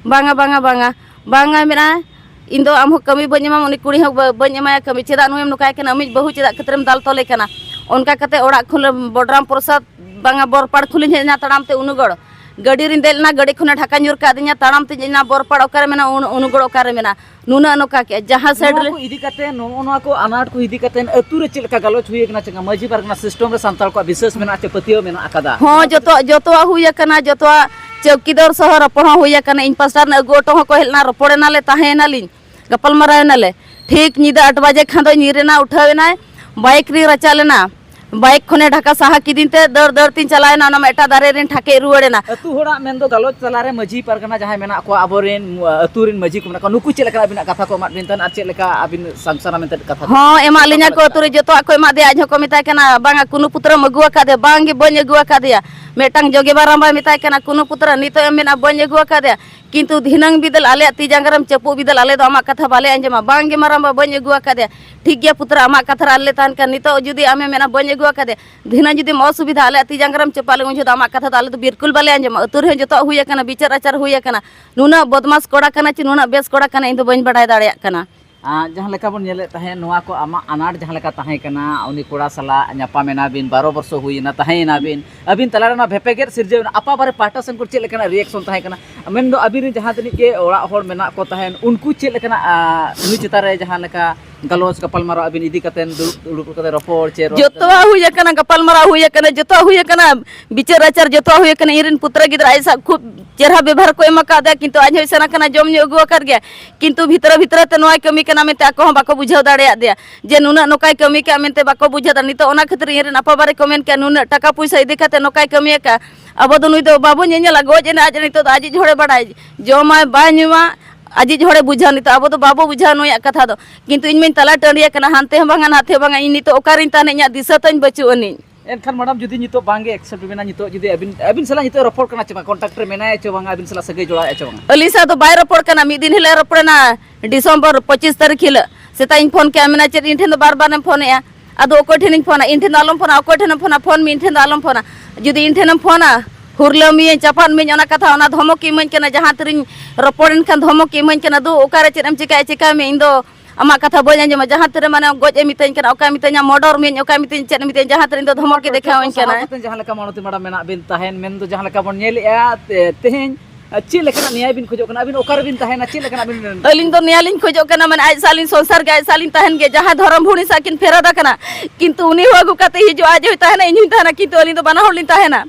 "ᱵᱟᱝᱟ, ᱵᱟᱝᱟ, ᱵᱟᱝᱟ, ᱵᱟᱝᱟ", ᱢᱮᱱᱟ, "ᱤᱧ ᱫᱚ ᱟᱢ ᱦᱚᱸ ᱠᱟᱹᱢᱤ ᱵᱟᱹᱧ ᱮᱢᱟᱢ, ᱩᱱᱤ ᱠᱩᱲᱤ ᱦᱚᱸ ᱵᱟᱹ-, ᱵᱟᱹᱧ ᱮᱢᱟᱭᱟ ᱠᱟᱹᱢᱤ᱾ ᱪᱮᱫᱟᱜ ᱱᱩᱭᱮᱢ ᱱᱚᱝᱠᱟᱭ ᱠᱟᱱᱟ? ᱟᱢᱤᱡ ᱵᱟᱹᱦᱩ ᱪᱮᱫᱟᱜ ᱠᱷᱟᱹᱛᱤᱨᱮᱢ ᱫᱟᱞ ᱛᱚᱞᱮ ᱠᱟᱱᱟ?" ᱚᱱᱠᱟ ᱠᱟᱛᱮ ᱚᱲᱟᱜ ᱠᱷᱚᱱ ᱞᱮ ᱵᱚᱰᱨᱟᱢ ᱯᱨᱚᱥᱟᱫᱽ, ᱵᱟᱝᱟ, ᱵᱚᱨᱯᱟᱲ ᱠᱷᱚᱱ ᱞᱤᱧ ᱦᱮᱡ ᱮᱱᱟ ᱛᱟᱲᱟᱢ ᱛᱮ ᱩᱱᱩᱜᱚᱲ᱾ ᱜᱟᱹᱰᱤ ᱨᱤᱧ ᱫᱮᱡ ᱞᱮᱱᱟ, ᱜᱟᱹᱰᱤ ᱠᱷᱚᱱᱮ ᱰᱷᱟᱠᱟ ᱧᱩᱨ ᱠᱟᱫᱤᱧᱟ, ᱛᱟᱲᱟᱢ ᱛᱤᱧ ᱦᱮᱡ ᱮᱱᱟ ᱵᱚᱨᱯᱟᱲ, ᱚᱠᱟᱨᱮ ᱢᱮᱱᱟ ᱩᱱ-, ᱩᱱᱩᱜᱚᱲ ᱚᱠᱟᱨᱮ ᱢᱮᱱᱟ? ᱱᱩᱱᱟᱹᱜ ᱱᱚᱝᱠᱟ ᱠᱮᱜᱼᱟ, ᱡᱟᱦᱟᱸ ᱥᱟᱭᱤᱰ ᱱᱚᱣᱟ ᱨᱮ ᱠᱚ ᱤᱫᱤ ᱠᱟᱛᱮ, ᱱᱚᱜᱼᱚ ᱱᱚᱣᱟ ᱠᱚ ᱟᱱᱟᱴ ᱠᱚ ᱤᱫᱤ ᱠᱟᱛᱮ ᱟᱹᱛᱩ ᱨᱮ ᱪᱮᱫ ᱞᱮᱠᱟ ᱜᱟᱞᱚᱪ ᱦᱩᱭ ᱟᱠᱟᱱᱟ? ᱪᱮᱫ ᱞᱮᱠᱟ ᱢᱟᱹᱡᱷᱤ ᱯᱟᱨᱜᱟᱱᱟ ᱥᱤᱥᱴᱮᱢ ᱨᱮ ᱥᱟᱱᱛᱟᱲ ᱠᱚᱣᱟᱜ ᱵᱤᱥᱣᱟᱥ ᱢᱮᱱᱟᱜᱼᱟ ᱪᱮ ᱯᱟᱹᱛᱭᱟᱹᱣ ᱢᱮᱱᱟᱜ ᱟᱠᱟᱫᱟ? ᱦᱚᱸ, ᱡᱚᱛᱚ, ᱡᱚᱛᱚᱣᱟᱜ ᱦᱩᱭ ᱟᱠᱟᱱᱟ, ᱡᱚᱛᱚᱣᱟᱜ ᱪᱚᱣᱠᱤᱫᱟᱨ ᱥᱚᱦᱚ ᱨᱚᱯᱚᱲ ᱦᱚᱸ ᱦᱩᱭ ᱟᱠᱟᱱᱟ᱾ ᱤᱧ ᱯᱟᱥᱴᱟ ᱨᱮᱱ ᱟᱹᱜᱩ ᱚᱴᱚ ᱦᱚᱸᱠᱚ ᱦᱮᱡ ᱞᱮᱱᱟ, ᱨᱚᱯᱚᱲ ᱮᱱᱟᱞᱮ, ᱛᱟᱦᱮᱸ ᱮᱱᱟᱞᱤᱧ, ᱜᱟᱯᱟᱞ ᱢᱟᱨᱟᱣ ᱮᱱᱟᱞᱮ᱾ ᱴᱷᱤᱠ ᱧᱤᱫᱟᱹ ᱟᱴ ᱵᱟᱡᱮ ᱠᱷᱟᱱ ᱫᱚ ᱧᱤᱨ ᱮᱱᱟ, ᱩᱴᱷᱟᱹᱣ ᱮᱱᱟᱭ, ᱵᱟᱭᱤᱠ ᱨᱤᱧ ᱨᱟᱪᱟᱜ ᱞᱮᱱᱟ᱾ ᱵᱟᱭᱤᱠ ᱠᱷᱚᱱᱮ ᱰᱷᱟᱠᱟ ᱥᱟᱦᱟ ᱠᱤᱫᱤᱧ ᱛᱮ ᱫᱟᱹᱲ ᱫᱟᱹᱲ ᱛᱤᱧ ᱪᱟᱞᱟᱣ ᱮᱱᱟ, ᱚᱱᱟ ᱢᱤᱫᱴᱟᱝ ᱫᱟᱨᱮ ᱨᱤᱧ ᱴᱷᱟᱠᱮᱡ ᱨᱩᱣᱟᱹᱲ ᱮᱱᱟ᱾ ᱟᱹᱛᱩ ᱦᱚᱲᱟᱜ ᱢᱮᱱ ᱫᱚ ᱜᱟᱞᱚᱪ ᱛᱟᱞᱟ ᱨᱮ ᱢᱟᱹᱡᱷᱤ ᱯᱟᱨᱜᱟᱱᱟ ᱡᱟᱦᱟᱸᱭ ᱢᱮᱱᱟᱜ ᱠᱚᱣᱟ, ᱟᱵᱚᱨᱮᱱ, ᱟᱹᱛᱩ ᱨᱮᱱ ᱢᱟᱹᱡᱷᱤ ᱠᱚ ᱢᱮᱱᱟᱜ ᱠᱚᱣᱟ, ᱱᱩᱠᱩ ᱪᱮᱫ ᱞᱮᱠᱟ ᱟᱹᱵᱤᱱᱟᱜ ᱠᱟᱛᱷᱟ ᱠᱚ ᱮᱢᱟᱫ ᱵᱤᱱ ᱛᱟᱦᱮᱸᱫ ᱟᱨ ᱪᱮᱫ ᱞᱮᱠᱟ ᱟᱹᱵᱤᱱ ᱥᱟᱝᱥᱟᱨᱟ ᱢᱮᱱᱛᱮ ᱠᱟᱛᱷᱟ ᱠᱚ ᱦᱚᱸ, ᱮᱢᱟᱜ ᱞᱤᱧᱟ ᱠᱚ ᱟᱹᱛᱩ ᱨᱮ, ᱡᱚᱛᱚᱣᱟᱜ ᱠᱚ ᱮᱢᱟᱫᱮᱭᱟ, ᱟᱡ ᱦᱚᱸᱠᱚ ᱢᱮᱛᱟᱭ ᱠᱟᱱᱟ, "ᱵᱟᱝᱟ, ᱠᱩᱱᱩ ᱯᱩᱛᱨᱟᱹᱢ ᱟᱹᱜᱩ ᱟᱠᱟᱫᱮᱭᱟ?" "ᱵᱟᱝ ᱜᱮ, ᱵᱟᱹᱧ ᱟᱹᱜᱩ ᱟᱠᱟᱫᱮᱭᱟ᱾" ᱢᱤᱫᱴᱟᱝ ᱡᱚᱜᱮ ᱵᱟᱨᱟᱢᱵᱟᱭ ᱢᱮᱛᱟᱭ ᱠᱟᱱᱟ, "ᱠᱩᱱᱩ ᱯᱩᱛᱨᱟᱹ ᱱᱤᱛᱚᱜ ᱮᱢ ᱢᱮᱱᱟ ᱵᱟᱹᱧ ᱟᱹᱜᱩ ᱟᱠᱟᱫᱮᱭᱟ, ᱠᱤᱱᱛᱩ ᱫᱷᱤᱱᱟᱹᱝ ᱵᱤᱫᱟᱹᱞ ᱟᱞᱮᱭᱟᱜ ᱛᱤ ᱡᱟᱸᱜᱟ ᱨᱮᱢ ᱪᱟᱯᱩᱜ ᱵᱤᱫᱟᱹᱞ ᱟᱞᱮ ᱫᱚ ᱟᱢᱟᱜ ᱠᱟᱛᱷᱟ ᱵᱟᱞᱮ ᱟᱸᱡᱚᱢᱟ᱾" "ᱵᱟᱝ ᱜᱮ ᱢᱟᱨᱟᱢᱵᱟ, ᱵᱟᱹᱧ ᱟᱹᱜᱩ ᱟᱠᱟᱫᱮᱭᱟ᱾" "ᱴᱷᱤᱠ ᱜᱮᱭᱟ ᱯᱩᱛᱨᱟᱹ, ᱟᱢᱟᱜ ᱠᱟᱛᱷᱟ ᱨᱮ ᱟᱞᱮ ᱞᱮ ᱛᱟᱦᱮᱱ ᱠᱟᱱᱟ, ᱱᱤᱛᱚᱜ ᱡᱩᱫᱤ ᱟᱢᱮᱢ ᱢᱮᱱᱟ ᱵᱟᱹᱧ ᱟᱹᱜᱩ ᱟᱠᱟᱫᱮᱭᱟ, ᱫᱷᱤᱱᱟᱹᱝ ᱡᱩᱫᱤᱢ ᱚᱥᱩᱵᱤᱫᱷᱟ, ᱟᱞᱮᱭᱟᱜ ᱛᱤ ᱡᱟᱸᱜᱟ ᱨᱮᱢ ᱪᱟᱯᱟᱜ ᱞᱮ, ᱩᱱ ᱡᱚᱦᱚᱜ ᱫᱚ ᱟᱢᱟᱜ ᱠᱟᱛᱷᱟ ᱫᱚ ᱟᱞᱮ ᱫᱚ ᱵᱤᱞᱠᱩᱞ ᱵᱟᱞᱮ ᱟᱸᱡᱚᱢᱟ᱾ ᱟᱹᱛᱩ ᱨᱮᱦᱚᱸ ᱡᱚᱛᱚᱣᱟᱜ ᱦᱩᱭ ᱟᱠᱟᱱᱟ, ᱵᱤᱪᱟᱹᱨ ᱟᱪᱟᱨ ᱦᱩᱭ ᱟᱠᱟᱱᱟ, ᱱᱩᱱᱟᱹᱜ ᱵᱚᱫᱢᱟᱥ ᱠᱚᱲᱟ ᱠᱟᱱᱟ ᱪᱮ ᱱᱩᱱᱟᱹᱜ ᱵᱮᱥ ᱠᱚᱲᱟ ᱠᱟᱱᱟ, ᱤᱧ ᱫᱚ ᱵᱟᱹᱧ ᱵᱟᱰᱟᱭ ᱫᱟᱲᱮᱭᱟᱜ ᱠᱟᱱᱟ᱾ ᱟᱨ ᱡᱟᱦᱟᱸ ᱞᱮᱠᱟ ᱵᱚᱱ ᱧᱮᱞᱮᱫ ᱛᱟᱦᱮᱸᱫ, ᱱᱚᱣᱟ ᱠᱚ ᱟᱢᱟᱜ ᱟᱱᱟᱴ ᱡᱟᱦᱟᱸ ᱞᱮᱠᱟ ᱛᱟᱦᱮᱸ ᱠᱟᱱᱟ, ᱩᱱᱤ ᱠᱚᱲᱟ ᱥᱟᱞᱟᱜ ᱧᱟᱯᱟᱢ ᱮᱱᱟ ᱵᱤᱱ, ᱵᱟᱨᱚ ᱵᱚᱨᱥᱚ ᱦᱩᱭ ᱮᱱᱟ, ᱛᱟᱦᱮᱸ ᱮᱱᱟ ᱵᱤᱱ, ᱟᱹᱵᱤᱱ ᱛᱟᱞᱟᱨᱮ ᱚᱱᱟ ᱵᱷᱮᱯᱮᱜᱮᱫ ᱥᱤᱨᱡᱟᱹᱣ ᱮᱱᱟ, ᱟᱯᱟ ᱵᱟᱨᱮ ᱯᱟᱦᱴᱟ ᱥᱮᱱ ᱠᱷᱚᱱ ᱪᱮᱫ ᱞᱮᱠᱟᱱᱟᱜ ᱨᱤᱭᱮᱠᱥᱚᱱ ᱛᱟᱦᱮᱸ ᱠᱟᱱᱟ? ᱢᱮᱱᱫᱚ ᱟᱹᱵᱤᱱ ᱨᱮᱱ ᱡᱟᱦᱟᱸ ᱛᱤᱱᱟᱹᱜ ᱜᱮ ᱚᱲᱟᱜ ᱦᱚᱲ ᱢᱮᱱᱟᱜ ᱠᱚ ᱛᱟᱦᱮᱸᱫ, ᱩᱱᱠᱩ ᱪᱮᱫ ᱞᱮᱠᱟᱱᱟᱜ, ᱟᱸ, ᱱᱩᱭ ᱪᱮᱛᱟᱱ ᱨᱮ ᱡᱟᱦᱟᱸ ᱞᱮᱠᱟ ᱜᱟᱞᱚᱪ ᱜᱟᱯᱟᱞᱢᱟᱨᱟᱣ ᱟᱹᱵᱤᱱ ᱤᱫᱤ ᱠᱟᱛᱮ ᱫᱩᱲᱩᱵ, ᱫᱩᱲᱩᱵ ᱠᱟᱛᱮ ᱨᱚᱯᱚᱲ ᱪᱮ ᱨᱚᱲ ᱡᱚᱛᱚᱣᱟᱜ ᱠᱟᱛᱮ? ᱦᱩᱭ ᱟᱠᱟᱱᱟ, ᱜᱟᱯᱟᱞᱢᱟᱨᱟᱣ ᱦᱩᱭ ᱟᱠᱟᱱᱟ, ᱡᱚᱛᱚᱣᱟᱜ ᱦᱩᱭ ᱟᱠᱟᱱᱟ, ᱵᱤᱪᱟᱹᱨ ᱟᱪᱟᱨ ᱡᱚᱛᱚᱣᱟᱜ ᱦᱩᱭ ᱟᱠᱟᱱᱟ᱾ ᱤᱧ ᱨᱮᱱ ᱯᱩᱛᱨᱟᱹ ᱜᱤᱫᱽᱨᱟᱹ ᱟᱡ ᱥᱟᱶ ᱠᱷᱩᱵ ᱪᱮᱦᱨᱟ ᱵᱮᱵᱚᱦᱟᱨ ᱠᱚ ᱮᱢ ᱟᱠᱟᱫᱮᱭᱟ, ᱠᱤᱱᱛᱩ ᱟᱡ ᱦᱚᱸᱭ ᱥᱮᱱ ᱟᱠᱟᱱᱟ, ᱡᱚᱢ ᱧᱩ ᱟᱹᱜᱩ ᱟᱠᱟᱫ ᱜᱮᱭᱟ, ᱠᱤᱱᱛᱩ ᱵᱷᱤᱛᱨᱤ ᱵᱷᱤᱛᱨᱤ ᱛᱮ ᱱᱚᱣᱟᱭ ᱠᱟᱹᱢᱤ ᱠᱟᱱᱟ ᱢᱮᱱᱛᱮ ᱟᱠᱚ ᱦᱚᱸ ᱵᱟᱠᱚ ᱵᱩᱡᱷᱟᱹᱣ ᱫᱟᱲᱮᱭᱟᱫᱮᱭᱟ ᱡᱮ ᱱᱩᱱᱟᱹᱜ ᱱᱚᱝᱠᱟᱭ ᱠᱟᱹᱢᱤ ᱠᱟᱜᱼᱟ ᱢᱮᱱᱛᱮ ᱵᱟᱠᱚ ᱵᱩᱡᱷᱟᱹᱣ ᱫᱟ᱾ ᱱᱤᱛᱚᱜ ᱚᱱᱟ ᱠᱷᱟᱹᱛᱤᱨ ᱤᱧ ᱨᱮᱱ ᱟᱯᱟ ᱵᱟᱨᱮ ᱠᱚ ᱢᱮᱱ ᱠᱮᱜᱼᱟ, ᱱᱩᱱᱟᱹᱜ ᱴᱟᱠᱟ ᱯᱚᱭᱥᱟ ᱤᱫᱤ ᱠᱟᱛᱮ ᱱᱚᱝᱠᱟᱭ ᱠᱟᱹᱢᱤ ᱟᱠᱟᱫᱼᱟ, ᱟᱵᱚ ᱫᱚ ᱱᱩᱭ ᱫᱚ ᱵᱟᱵᱚ ᱧᱮᱧᱮᱞᱟ, ᱜᱚᱡ ᱮᱱᱟ ᱟᱡ, ᱱᱤᱛᱚᱜ ᱫᱚ ᱟᱡᱤᱡ ᱦᱚᱲᱮ ᱵᱟᱲᱟᱭ, ᱡᱚᱢᱟᱭ ᱵᱟᱭ ᱧᱩᱢᱟ, ᱟᱡᱤᱡ ᱦᱚᱲᱮ ᱵᱩᱡᱷᱟᱹᱣᱟ᱾ ᱱᱤᱛᱚᱜ ᱟᱵᱚ ᱫᱚ ᱵᱟᱵᱚ ᱵᱩᱡᱷᱟᱹᱣᱟ ᱱᱩᱭᱟᱜ ᱠᱟᱛᱷᱟ ᱫᱚ᱾ ᱠᱤᱱᱛᱩ ᱤᱧ ᱢᱟᱧ ᱛᱟᱞᱟ ᱴᱟᱺᱰᱤ ᱟᱠᱟᱱᱟ, ᱦᱟᱱᱛᱮ ᱦᱚᱸ ᱵᱟᱝᱟ ᱱᱟᱛᱮ ᱦᱚᱸ ᱵᱟᱝᱟ, ᱤᱧ ᱱᱤᱛᱚᱜ ᱚᱠᱟᱨᱤᱧ ᱛᱟᱦᱮᱱᱟ, ᱤᱧᱟᱹᱜ ᱫᱤᱥᱟᱹ ᱛᱟᱹᱧ ᱵᱟᱹᱪᱩᱜ ᱟᱹᱱᱤᱡ᱾ ᱮᱱᱠᱷᱟᱱ ᱢᱮᱰᱟᱢ, ᱡᱩᱫᱤ ᱱᱤᱛᱚᱜ ᱵᱟᱝᱜᱮ ᱮᱠᱥᱮᱯᱴ ᱵᱮᱱᱟ, ᱱᱤᱛᱚᱜ ᱡᱩᱫᱤ ᱟᱹᱵᱤᱱ, ᱟᱹᱵᱤᱱ ᱥᱟᱞᱟᱜ ᱱᱤᱛᱚᱜ ᱨᱚᱯᱚᱲ ᱠᱟᱱᱟ ᱪᱮ ᱵᱟᱝ, ᱠᱚᱱᱴᱟᱠᱴ ᱨᱮ ᱢᱮᱱᱟᱭᱟ ᱪᱮ ᱵᱟᱝᱟ, ᱟᱹᱵᱤᱱ ᱥᱟᱞᱟᱜ ᱥᱟᱹᱜᱟᱹᱭ ᱡᱚᱲᱟᱣᱮᱫᱼᱟ ᱪᱮ ᱵᱟᱝᱟ? ᱟᱹᱞᱤᱧ ᱥᱟᱶ ᱫᱚ ᱵᱟᱭ ᱨᱚᱯᱚᱲ ᱠᱟᱱᱟ, ᱢᱤᱫ ᱫᱤᱱ ᱦᱤᱞᱳᱜ ᱨᱚᱯᱚᱲᱮᱱᱟ ᱰᱤᱥᱮᱢᱵᱚᱨ ᱯᱚᱸᱪᱤᱥ ᱛᱟᱹᱨᱤᱠᱷ ᱦᱤᱞᱳᱜ᱾ ᱥᱮᱛᱟᱜ ᱤᱧ ᱯᱷᱳᱱ ᱠᱮᱜᱼᱟ, ᱢᱮᱱᱟ ᱪᱮᱫ ᱤᱧ ᱴᱷᱮᱱ ᱫᱚ ᱵᱟᱨ ᱵᱟᱨᱮᱢ ᱯᱷᱳᱱᱮᱜᱼᱟ? ᱟᱫᱚ ᱚᱠᱚᱭ ᱴᱷᱮᱱᱤᱧ ᱯᱷᱳᱱᱟ? ᱤᱧ ᱴᱷᱮᱱ ᱫᱚ ᱟᱞᱚᱢ ᱯᱷᱳᱱᱟ, ᱚᱠᱚᱭ ᱴᱷᱮᱱᱮᱢ ᱯᱷᱳᱱᱟ? ᱯᱷᱳᱱ ᱢᱮ, ᱤᱧ ᱴᱷᱮᱱ ᱫᱚ ᱟᱞᱚᱢ ᱯᱷᱳᱱᱟ᱾ ᱡᱩᱫᱤ ᱤᱧ ᱴᱷᱮᱱᱮᱢ ᱯᱷᱳᱱᱟ, ᱦᱩᱨᱞᱟᱹ ᱢᱤᱭᱟᱹᱧ, ᱪᱟᱯᱟᱫ ᱢᱤᱭᱟᱹᱧ, ᱚᱱᱟ ᱠᱟᱛᱷᱟ, ᱚᱱᱟ ᱫᱷᱚᱢᱚᱠ ᱤᱢᱟᱹᱧ ᱠᱟᱱᱟ, ᱡᱟᱦᱟᱸ ᱛᱤᱨᱤᱧ ᱨᱚᱯᱚᱲᱮᱱ ᱠᱷᱟᱱ ᱫᱷᱚᱢᱚᱠ ᱤᱢᱟᱹᱧ ᱠᱟᱱᱟ᱾ ᱫᱩ, ᱚᱠᱟᱨᱮ ᱪᱮᱫ ᱮᱢ ᱪᱤᱠᱟᱹᱭᱟ, ᱪᱤᱠᱟᱹᱭ ᱢᱮ, ᱤᱧ ᱫᱚ ᱟᱢᱟᱜ ᱠᱟᱛᱷᱟ ᱵᱟᱹᱧ ᱟᱸᱡᱚᱢᱟ᱾ ᱡᱟᱦᱟᱸ ᱛᱤᱨᱮ ᱢᱟᱱᱮ ᱜᱚᱡ ᱮ ᱢᱤᱛᱟᱹᱧ ᱠᱟᱱᱟ, ᱚᱠᱟᱭ ᱢᱤᱛᱟᱹᱧᱟ, ᱢᱚᱰᱚᱨ ᱢᱤᱭᱟᱹᱧ, ᱚᱠᱟᱭ ᱢᱤᱛᱟᱹᱧ, ᱪᱮᱫ ᱮ ᱢᱤᱛᱟᱹᱧ, ᱡᱟᱦᱟᱸ ᱛᱤᱨᱮ ᱤᱧ ᱫᱚ ᱫᱷᱚᱢᱚᱠ ᱜᱮ ᱫᱮᱠᱷᱟᱣᱟᱹᱧ ᱠᱟᱱᱟ᱾ ᱥᱟᱦᱟᱣ ᱠᱟᱛᱮ ᱡᱟᱦᱟᱸ ᱞᱮᱠᱟ ᱢᱟᱞᱚᱛᱤ ᱢᱮᱰᱟᱢ ᱢᱮᱱᱟᱜ ᱵᱤᱱ ᱛᱟᱦᱮᱸᱱ, ᱢᱮᱱᱫᱚ ᱡᱟᱦᱟᱸ ᱞᱮᱠᱟ ᱵᱚᱱ ᱧᱮᱞᱮᱜᱼᱟ, ᱛᱮ-, ᱛᱮᱦᱮᱧ, ᱟᱨ ᱪᱮᱫ ᱞᱮᱠᱟᱱᱟᱜ ᱱᱮᱭᱟᱭ ᱵᱤᱱ ᱠᱷᱚᱡᱚᱜ ᱠᱟᱱᱟ? ᱟᱹᱵᱤᱱ ᱚᱠᱟᱨᱮᱵᱤᱱ ᱛᱟᱦᱮᱱᱟ? ᱪᱮᱫ ᱞᱮᱠᱟᱱᱟᱜ ᱵᱤᱱ ᱟᱹᱞᱤᱧ ᱫᱚ ᱱᱮᱭᱟᱭ ᱞᱤᱧ ᱠᱷᱚᱡᱚᱜ ᱠᱟᱱᱟ, ᱢᱟᱱᱮ ᱟᱡ ᱥᱟᱶ ᱞᱤᱧ ᱥᱚᱝᱥᱟᱨ ᱜᱮ, ᱟᱡ ᱥᱟᱶ ᱞᱤᱧ ᱛᱟᱦᱮᱱ ᱜᱮ᱾ ᱡᱟᱦᱟᱸᱭ ᱫᱷᱚᱨᱚᱢ ᱵᱷᱩᱲᱤ ᱥᱟᱶ ᱠᱤᱱ ᱯᱷᱮᱨᱟᱫ ᱟᱠᱟᱱᱟ, ᱠᱤᱱᱛᱩ ᱩᱱᱤ ᱦᱚᱸ ᱟᱹᱜᱩ ᱠᱟᱛᱮ ᱦᱤᱡᱩᱜᱼᱟ, ᱟᱡ ᱦᱚᱸᱭ ᱛᱟᱦᱮᱱᱟ, ᱤᱧ ᱦᱚᱸᱧ ᱛᱟᱦᱮᱱᱟ, ᱠᱤᱱᱛᱩ ᱟᱹᱞᱤᱧ ᱫᱚ ᱵᱟᱱᱟ ᱦᱚᱲ ᱞᱤᱧ ᱛᱟᱦᱮᱱᱟ᱾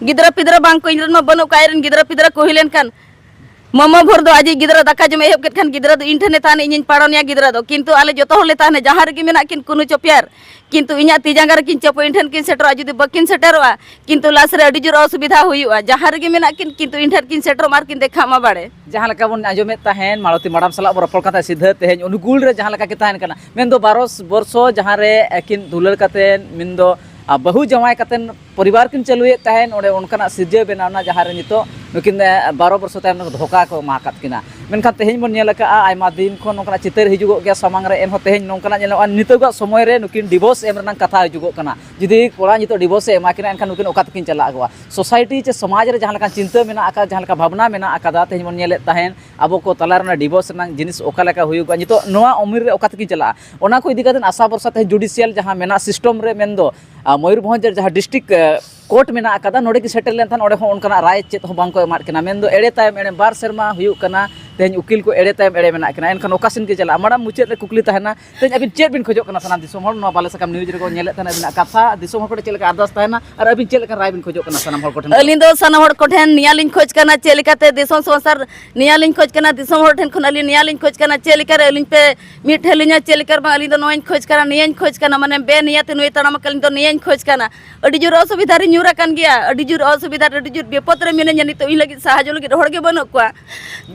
ᱜᱤᱫᱽᱨᱟᱹ ᱯᱤᱫᱽᱨᱟᱹ ᱵᱟᱝ ᱠᱚ, ᱤᱧ ᱨᱮᱱ ᱢᱟ ᱵᱟᱹᱱᱩᱜ ᱠᱚᱣᱟ, ᱟᱡ ᱨᱮᱱ ᱜᱤᱫᱽᱨᱟᱹ ᱯᱤᱫᱽᱨᱟᱹ ᱠᱚ ᱦᱩᱭ ᱞᱮᱱᱠᱷᱟᱱ ᱢᱟᱢᱟ ᱵᱷᱳᱨ ᱫᱚ ᱟᱡᱤᱡ ᱜᱤᱫᱽᱨᱟᱹ ᱫᱟᱠᱟ ᱡᱚᱢᱮ ᱮᱦᱚᱵ ᱠᱮᱫ ᱠᱷᱟᱱ ᱜᱤᱫᱽᱨᱟᱹ ᱫᱚ ᱤᱧ ᱴᱷᱮᱱᱮ ᱛᱟᱦᱮᱱᱟ, ᱤᱧᱤᱧ ᱯᱟᱲᱚᱱᱮᱭᱟ ᱜᱤᱫᱽᱨᱟᱹ ᱫᱚ᱾ ᱠᱤᱱᱛᱩ ᱟᱞᱮ ᱡᱚᱛᱚ ᱦᱚᱲ ᱞᱮ ᱛᱟᱦᱮᱱᱟ, ᱡᱟᱦᱟᱸ ᱨᱮᱜᱮ ᱢᱮᱱᱟᱜ ᱠᱤᱱ ᱠᱩᱱᱩ ᱪᱚᱯᱮᱭᱟᱨ, ᱠᱤᱱᱛᱩ ᱤᱧᱟᱹᱜ ᱛᱤ ᱡᱟᱸᱜᱟ ᱨᱮᱠᱤᱱ ᱪᱟᱯᱚ, ᱤᱧ ᱴᱷᱮᱱ ᱠᱤᱱ ᱥᱮᱴᱮᱨᱚᱜᱼᱟ᱾ ᱡᱩᱫᱤ ᱵᱟᱹᱠᱤᱱ ᱥᱮᱴᱮᱨᱚᱜᱼᱟ, ᱠᱤᱱᱛᱩ ᱞᱟᱥ ᱨᱮ ᱟᱹᱰᱤ ᱡᱳᱨ ᱚᱥᱩᱵᱤᱫᱷᱟ ᱦᱩᱭᱩᱜᱼᱟ᱾ ᱡᱟᱦᱟᱸ ᱨᱮᱜᱮ ᱢᱮᱱᱟᱜ ᱠᱤᱱ, ᱠᱤᱱᱛᱩ ᱤᱧ ᱴᱷᱮᱱ ᱠᱤᱱ ᱥᱮᱴᱮᱨᱚᱜ ᱢᱟ ᱟᱨ ᱠᱤᱱ ᱫᱮᱠᱷᱟᱜ ᱢᱟ ᱵᱟᱲᱮ᱾ ᱡᱟᱦᱟᱸ ᱞᱮᱠᱟ ᱵᱚᱱ ᱟᱸᱡᱚᱢᱮᱫ ᱛᱟᱦᱮᱸᱫ, ᱢᱟᱞᱚᱛᱤ ᱢᱟᱰᱟᱢ ᱥᱟᱞᱟᱜ ᱵᱚᱱ ᱨᱚᱯᱚᱲ ᱠᱟᱱ ᱛᱟᱦᱮᱸᱫ ᱥᱤᱫᱷᱟᱹ, ᱛᱮᱦᱮᱧ ᱩᱱᱤ ᱜᱩᱞ ᱨᱮ ᱡᱟᱦᱟᱸ ᱞᱮᱠᱟ ᱠᱤᱱ ᱛᱟᱦᱮᱱ ᱠᱟᱱᱟ, ᱢᱮᱱᱫᱚ ᱵᱟᱨᱚ ᱵᱚᱨᱥᱚ ᱡᱟᱦᱟᱸ ᱨᱮ ᱟᱹᱠᱤᱱ ᱫᱩᱞᱟᱹᱲ ᱠᱟᱛᱮᱫ, ᱢᱮᱱᱫᱚ, ᱟ, ᱵᱟᱹᱦᱩ ᱡᱟᱶᱟᱭ ᱠᱟᱛᱮᱫ ᱯᱚᱨᱤᱵᱟᱨ ᱠᱤᱱ ᱪᱟᱹᱞᱩᱭᱮᱫ ᱛᱟᱦᱮᱸᱫ, ᱚᱸᱰᱮ ᱚᱱᱠᱟᱱᱟᱜ ᱥᱤᱨᱡᱟᱹᱣ ᱵᱮᱱᱟᱣ ᱮᱱᱟ, ᱡᱟᱦᱟᱸ ᱨᱮ ᱱᱤᱛᱚᱜ ᱱᱩᱠᱤᱱ, ᱮ, ᱵᱟᱨᱚ ᱵᱚᱨᱥᱚ ᱛᱟᱭᱚᱢ ᱫᱷᱳᱠᱟ ᱠᱚ ᱮᱢᱟ ᱟᱠᱟᱫ ᱠᱤᱱᱟ᱾ ᱢᱮᱱᱠᱷᱟᱱ ᱛᱮᱦᱮᱧ ᱵᱚᱱ ᱧᱮᱞ ᱟᱠᱟᱫᱼᱟ, ᱟᱭᱢᱟ ᱫᱤᱱ ᱠᱷᱚᱱ ᱱᱚᱝᱠᱟᱱᱟᱜ ᱪᱤᱛᱟᱹᱨ ᱦᱤᱡᱩᱜᱚᱜ ᱜᱮᱭᱟ ᱥᱟᱢᱟᱝ ᱨᱮ, ᱮᱱᱦᱚᱸ ᱛᱮᱦᱮᱧ ᱱᱚᱝᱠᱟᱱᱟᱜ ᱧᱮᱞᱚᱜᱼᱟ, ᱱᱤᱛᱚᱜᱟᱜ ᱥᱚᱢᱚᱭ ᱨᱮ ᱱᱩᱠᱤᱱ ᱰᱤᱵᱷᱳᱨᱥ ᱮᱢ ᱨᱮᱱᱟᱜ ᱠᱟᱛᱷᱟ ᱦᱤᱡᱩᱜᱚᱜ ᱠᱟᱱᱟ᱾ ᱡᱩᱫᱤ ᱠᱚᱲᱟ ᱱᱤᱛᱚᱜ ᱰᱤᱵᱷᱳᱨᱥ ᱮ ᱮᱢᱟ ᱠᱤᱱᱟ, ᱮᱱᱠᱷᱟᱱ ᱱᱩᱠᱤᱱ ᱚᱠᱟ ᱛᱮᱠᱤᱱ ᱪᱟᱞᱟᱜ ᱟᱠᱚᱣᱟ? ᱥᱳᱥᱟᱭᱴᱤ ᱪᱮ ᱥᱚᱢᱟᱡᱽ ᱨᱮ ᱡᱟᱦᱟᱸ ᱞᱮᱠᱟᱱ ᱪᱤᱱᱛᱟᱹ ᱢᱮᱱᱟᱜ ᱟᱠᱟᱫ, ᱡᱟᱦᱟᱸ ᱞᱮᱠᱟ ᱵᱷᱟᱵᱽᱱᱟ ᱢᱮᱱᱟᱜ ᱟᱠᱟᱫᱟ, ᱛᱮᱦᱮᱧ ᱵᱚᱱ ᱧᱮᱞᱮᱫ ᱛᱟᱦᱮᱸᱫ ᱟᱵᱚ ᱠᱚ ᱛᱟᱞᱟ ᱨᱮ ᱰᱤᱵᱷᱳᱨᱥ ᱨᱮᱱᱟᱜ ᱡᱤᱱᱤᱥ ᱚᱠᱟ ᱞᱮᱠᱟ ᱦᱩᱭᱩᱜᱼᱟ, ᱱᱤᱛᱚᱜ ᱱᱚᱣᱟ ᱩᱢᱮᱨ ᱨᱮ ᱚᱠᱟ ᱛᱮᱠᱤᱱ ᱪᱟᱞᱟᱜᱼᱟ? ᱚᱱᱟ ᱠᱚ ᱤᱫᱤ ᱠᱟᱛᱮ ᱟᱥᱟ ᱵᱷᱚᱨᱥᱟ ᱛᱮᱦᱮᱧ ᱡᱩᱰᱤᱥᱤᱭᱟᱞ ᱡᱟᱦᱟᱸ ᱢᱮᱱᱟᱜ ᱥᱤᱥᱴᱮᱢ ᱨᱮ, ᱢᱮᱱᱫᱚ ᱟᱨ ᱢᱚᱭᱩᱨᱵᱷᱚᱸᱡᱽ ᱨᱮ ᱡᱟᱦᱟᱸ ᱰᱤᱥᱴᱨᱤᱠᱴ ᱠᱳᱨᱴ ᱢᱮᱱᱟᱜ ᱟᱠᱟᱫᱟ, ᱱᱚᱰᱮ ᱠᱤᱱ ᱥᱮᱴᱮᱨ ᱞᱮᱱᱠᱷᱟᱱ ᱚᱸᱰᱮ ᱦᱚᱸ ᱚᱱᱠᱟᱱᱟᱜ ᱨᱟᱭ ᱪᱮᱫ ᱦᱚᱸ ᱵᱟᱝ ᱠᱚ ᱮᱢᱟᱫ ᱠᱤᱱᱟ᱾ ᱢᱮᱱᱫᱚ ᱮᱲᱮ ᱛᱟᱭᱚᱢ ᱮᱲᱮ ᱵᱟᱨ ᱥᱮᱨᱢᱟ ᱦᱩᱭᱩᱜ ᱠᱟᱱᱟ, ᱛᱮᱦᱮᱧ ᱩᱠᱤᱞ ᱠᱚ ᱮᱲᱮ ᱛᱟᱭᱚᱢ ᱮᱲᱮ ᱢᱮᱱᱟᱜ ᱠᱤᱱᱟ᱾ ᱮᱱᱠᱷᱟᱱ ᱚᱠᱟ ᱥᱮᱱ ᱠᱤᱱ ᱪᱟᱞᱟᱜᱼᱟ? ᱢᱮᱰᱟᱢ, ᱢᱩᱪᱟᱹᱫ ᱨᱮ ᱠᱩᱠᱞᱤ ᱛᱟᱦᱮᱱᱟ, ᱛᱮᱦᱮᱧ ᱟᱹᱵᱤᱱ ᱪᱮᱫ ᱵᱤᱱ ᱠᱷᱚᱡᱚᱜ ᱠᱟᱱᱟ? ᱥᱟᱱᱟᱢ ᱫᱤᱥᱚᱢ ᱦᱚᱲ ᱱᱚᱣᱟ ᱵᱟᱞᱮ ᱥᱟᱠᱟᱢ ᱱᱤᱭᱩᱡᱽ ᱨᱮᱠᱚ ᱧᱮᱞᱮᱫ ᱛᱟᱦᱮᱱᱟ, ᱟᱹᱵᱤᱱᱟᱜ ᱠᱟᱛᱷᱟ ᱫᱤᱥᱚᱢ ᱦᱚᱲ ᱠᱚᱴᱷᱮᱱ ᱪᱮᱫ ᱞᱮᱠᱟ ᱟᱨᱫᱟᱥ ᱛᱟᱦᱮᱱᱟ ᱟᱨ ᱟᱹᱵᱤᱱ ᱪᱮᱫ ᱞᱮᱠᱟ ᱨᱟᱭ ᱵᱤᱱ ᱠᱷᱚᱡᱚᱜ ᱠᱟᱱᱟ ᱥᱟᱱᱟᱢ ᱦᱚᱲ ᱠᱚᱴᱷᱮᱱ? ᱟᱹᱞᱤᱧ ᱫᱚ ᱥᱟᱱᱟᱢ ᱦᱚᱲ ᱠᱚᱴᱷᱮᱱ ᱱᱤᱭᱟᱹ ᱞᱤᱧ ᱠᱷᱚᱡᱽ ᱠᱟᱱᱟ, ᱪᱮᱫ ᱞᱮᱠᱟᱛᱮ ᱫᱤᱥᱚᱢ ᱥᱚᱝᱥᱟᱨ, ᱱᱤᱭᱟᱹ ᱞᱤᱧ ᱠᱷᱚᱡᱽ ᱠᱟᱱᱟ, ᱫᱤᱥᱚᱢ ᱦᱚᱲ ᱴᱷᱮᱱ ᱠᱷᱚᱱ ᱟᱹᱞᱤᱧ ᱱᱤᱭᱟᱹ ᱞᱤᱧ ᱠᱷᱚᱡᱽ ᱠᱟᱱᱟ, ᱪᱮᱫ ᱞᱮᱠᱟᱨᱮ ᱟᱹᱞᱤᱧ ᱯᱮ ᱢᱤᱫ ᱴᱷᱮᱱ ᱞᱤᱧᱟ, ᱪᱮᱫ ᱞᱮᱠᱟᱨᱮ ᱵᱟᱝ, ᱟᱹᱞᱤᱧ ᱫᱚ ᱱᱚᱣᱟᱧ ᱠᱷᱚᱡᱽ ᱠᱟᱱᱟ, ᱱᱤᱭᱟᱹᱧ ᱠᱷᱚᱡᱽ ᱠᱟᱱᱟ, ᱢᱟᱱᱮ ᱵᱮ ᱱᱤᱭᱟᱹᱛᱮ ᱱᱩᱭ ᱛᱟᱲᱟᱢ ᱟᱠᱟᱫ, ᱟᱹᱞᱤᱧ ᱫᱚ ᱱᱤᱭᱟᱹᱧ ᱠᱷᱚᱡᱽ ᱠᱟᱱᱟ᱾ ᱟᱹᱰᱤ ᱡᱳᱨ ᱚᱥᱩᱵᱤᱫᱷᱟ ᱨᱮᱧ ᱧᱩᱨ ᱟᱠᱟᱱ ᱜᱮᱭᱟ, ᱟᱹᱰᱤ ᱡᱳᱨ ᱚᱥᱩᱵᱤᱫᱷᱟ ᱨᱮ, ᱟᱹᱰᱤ ᱡᱳᱨ ᱵᱤᱯᱚᱫ ᱨᱮ ᱢᱤᱱᱟᱹᱧᱟ ᱱᱤᱛᱚᱜ, ᱤᱧ ᱞᱟᱹᱜᱤᱫ ᱥᱟᱦᱟᱡᱽ ᱞᱟᱹᱜᱤᱫ ᱦᱚᱲ ᱜᱮ ᱵᱟᱹᱱᱩᱜ ᱠᱚᱣᱟ᱾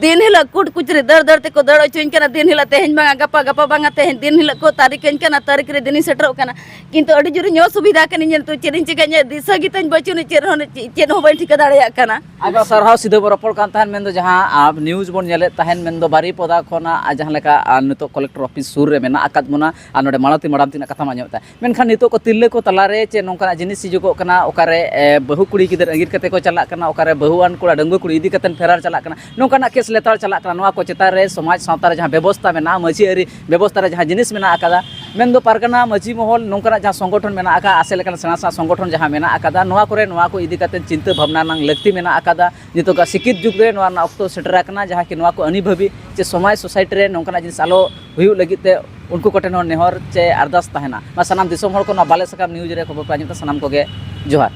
ᱫᱤᱱ ᱦᱤᱞᱳᱜ ᱠᱩᱴ ᱠᱩᱪᱨᱤ ᱫᱟᱹᱲ ᱫᱟᱹᱲ ᱛᱮᱠᱚ ᱫᱟᱹᱲ ᱦᱚᱪᱚᱧ ᱠᱟᱱᱟ, ᱫᱤᱱ ᱦᱤᱞᱳᱜ ᱛᱮᱦᱮᱧ ᱵᱟᱝᱟ ᱜᱟᱯᱟ, ᱜᱟᱯᱟ ᱵᱟᱝᱟ ᱛᱮᱦᱮᱧ, ᱫᱤᱱ ᱦᱤᱞᱳᱜ ᱠᱚ ᱛᱟᱹᱨᱤᱠᱷ ᱟᱹᱧ ᱠᱟᱱᱟ, ᱛᱟᱹᱨᱤᱠᱷ ᱨᱮ ᱫᱤᱱᱤᱧ ᱥᱮᱴᱮᱨᱚᱜ ᱠᱟᱱᱟ, ᱠᱤᱱᱛᱩ ᱟᱹᱰᱤ ᱡᱳᱨᱤᱧ ᱚᱥᱩᱵᱤᱫᱷᱟ ᱠᱟᱱᱟ᱾ ᱤᱧ ᱱᱤᱛᱚᱜ ᱪᱮᱫ ᱤᱧ ᱪᱤᱠᱟᱹᱭᱟ? ᱤᱧᱟᱹᱜ ᱫᱤᱥᱟᱹ ᱜᱮᱛᱟᱧ ᱵᱟᱹᱪᱩᱜ ᱟᱹᱱᱤᱡ, ᱪᱮᱫ ᱦᱚᱸ, ᱪᱮᱫ ᱦᱚᱸ ᱵᱟᱹᱧ ᱴᱷᱤᱠᱟᱹ ᱫᱟᱲᱮᱭᱟᱜ ᱠᱟᱱᱟ᱾ ᱟᱭᱢᱟ ᱥᱟᱨᱦᱟᱣ᱾ ᱥᱤᱫᱷᱟᱹ ᱵᱚ ᱨᱚᱯᱚᱲ ᱠᱟᱱ ᱛᱟᱦᱮᱸᱱ, ᱢᱮᱱᱫᱚ ᱡᱟᱦᱟᱸ ᱟᱵ ᱱᱤᱭᱩᱡᱽ ᱵᱚᱱ ᱧᱮᱞᱮᱫ ᱛᱟᱦᱮᱸᱱ, ᱢᱮᱱᱫᱚ ᱵᱟᱨᱤᱯᱚᱫᱟ ᱠᱷᱚᱱᱟᱜ ᱟᱨ ᱡᱟᱦᱟᱸ ᱞᱮᱠᱟ ᱟᱨ ᱱᱤᱛᱚᱜ ᱠᱚᱞᱮᱠᱴᱚᱨ ᱚᱯᱷᱤᱥ ᱥᱩᱨ ᱨᱮ ᱢᱮᱱᱟᱜ ᱟᱠᱟᱫ ᱵᱚᱱᱟ ᱟᱨ ᱱᱚᱰᱮ ᱢᱟᱞᱚᱛᱤ ᱢᱟᱰᱟᱢ ᱛᱤᱱᱟᱹᱜ ᱠᱟᱛᱷᱟ ᱢᱟ ᱟᱸᱡᱚᱢᱮᱫ ᱛᱟᱦᱮᱸᱫ, ᱢᱮᱱᱠᱷᱟᱱ ᱱᱤᱛᱚᱜ ᱠᱚ ᱛᱤᱨᱞᱟᱹ ᱠᱚ ᱛᱟᱞᱟᱨᱮ ᱪᱮ ᱱᱚᱝᱠᱟᱱᱟᱜ ᱡᱤᱱᱤᱥ ᱦᱤᱡᱩᱜᱚᱜ ᱠᱟᱱᱟ, ᱚᱠᱟᱨᱮ ᱮ, ᱵᱟᱹᱦᱩ ᱠᱩᱲᱤ ᱜᱤᱫᱟᱹᱨ ᱟᱸᱜᱤᱨ ᱠᱟᱛᱮ ᱠᱚ ᱪᱟᱞᱟᱜ ᱠᱟᱱᱟ, ᱚᱠᱟᱨᱮ ᱵᱟᱹᱦᱩᱣᱟᱱ ᱠᱚᱲᱟ ᱰᱟᱺᱜᱩᱣᱟᱹ ᱠᱩᱲᱤ ᱤᱫᱤ ᱠᱟᱛᱮ ᱯᱷᱮᱨᱟᱨ ᱪᱟᱞᱟᱜ ᱠᱟᱱᱟ, ᱱᱚᱝᱠᱟᱱᱟᱜ ᱠᱮᱥ ᱞᱮᱛᱟᱲ ᱪᱟᱞᱟᱜ ᱠᱟᱱᱟ᱾ ᱱᱚᱣᱟ ᱠᱚ ᱪᱮᱛᱟᱱ ᱨᱮ ᱥᱚᱢᱟᱡᱽ ᱥᱟᱶᱛᱟ ᱨᱮ ᱡᱟᱦᱟᱸ ᱵᱮᱵᱚᱥᱛᱟ ᱢᱮᱱᱟᱜᱼᱟ, ᱢᱟᱹᱡᱷᱤ ᱟᱹᱨᱤ ᱵᱮᱵᱚᱥᱛᱟ ᱨᱮ ᱡᱟᱦᱟᱸ ᱡᱤᱱᱤᱥ ᱢᱮᱱᱟᱜ ᱟᱠᱟᱫᱟ, ᱢᱮᱱᱫᱚ ᱯᱟᱨᱜᱟᱱᱟ ᱢᱟᱹᱡᱷᱤ ᱢᱚᱦᱚᱞ ᱱᱚᱝᱠᱟᱱᱟᱜ ᱡᱟᱦᱟᱸ ᱥᱚᱝᱜᱚᱴᱷᱚᱱ ᱢᱮᱱᱟᱜ ᱟᱠᱟᱫ, ᱟᱥᱮ ᱞᱮᱠᱟᱱ ᱥᱮᱬᱟ ᱥᱮᱬᱟ ᱥᱚᱝᱜᱚᱴᱷᱚᱱ ᱡᱟᱦᱟᱸ ᱢᱮᱱᱟᱜ ᱟᱠᱟᱫᱟ, ᱱᱚᱣᱟ ᱠᱚᱨᱮ ᱱᱚᱣᱟ ᱠᱚ ᱤᱫᱤ ᱠᱟᱛᱮ ᱪᱤᱱᱛᱟᱹ ᱵᱷᱟᱵᱽᱱᱟ ᱨᱮᱱᱟᱜ ᱞᱟᱹᱠᱛᱤ ᱢᱮᱱᱟᱜ ᱟᱠᱟᱫᱟ᱾ ᱱᱤᱛᱚᱜᱟᱜ ᱥᱤᱠᱠᱷᱤᱛ ᱡᱩᱜᱽ ᱨᱮ ᱱᱚᱣᱟ ᱨᱮᱱᱟᱜ ᱚᱠᱛᱚ ᱥᱮᱴᱮᱨ ᱟᱠᱟᱱᱟ, ᱡᱟᱦᱟᱸ ᱠᱤ ᱱᱚᱣᱟ ᱠᱚ ᱟᱹᱱᱤ ᱵᱷᱟᱹᱵᱤ ᱪᱮ ᱥᱚᱢᱟᱡᱽ ᱥᱳᱥᱟᱭᱴᱤ ᱨᱮ ᱱᱚᱝᱠᱟᱱᱟᱜ ᱡᱤᱱᱤᱥ ᱟᱞᱚ ᱦᱩᱭᱩᱜ ᱞᱟᱹᱜᱤᱫ ᱛᱮ ᱩᱱᱠᱩ ᱠᱚᱴᱷᱮᱱ ᱦᱚᱸ ᱱᱮᱦᱚᱨ ᱪᱮ ᱟᱨᱫᱟᱥ ᱛᱟᱦᱮᱱᱟ᱾ ᱢᱟ ᱥᱟᱱᱟᱢ ᱫᱤᱥᱚᱢ ᱦᱚᱲ ᱠᱚ ᱱᱚᱣᱟ ᱵᱟᱞᱮ ᱥᱟᱠᱟᱢ ᱱᱤᱭᱩᱡᱽ ᱨᱮ ᱠᱷᱚᱵᱚᱨ ᱯᱮ ᱟᱸᱡᱚᱢ ᱛᱮ ᱥᱟᱱᱟᱢ ᱠᱚᱜᱮ ᱡᱚᱦᱟᱨ᱾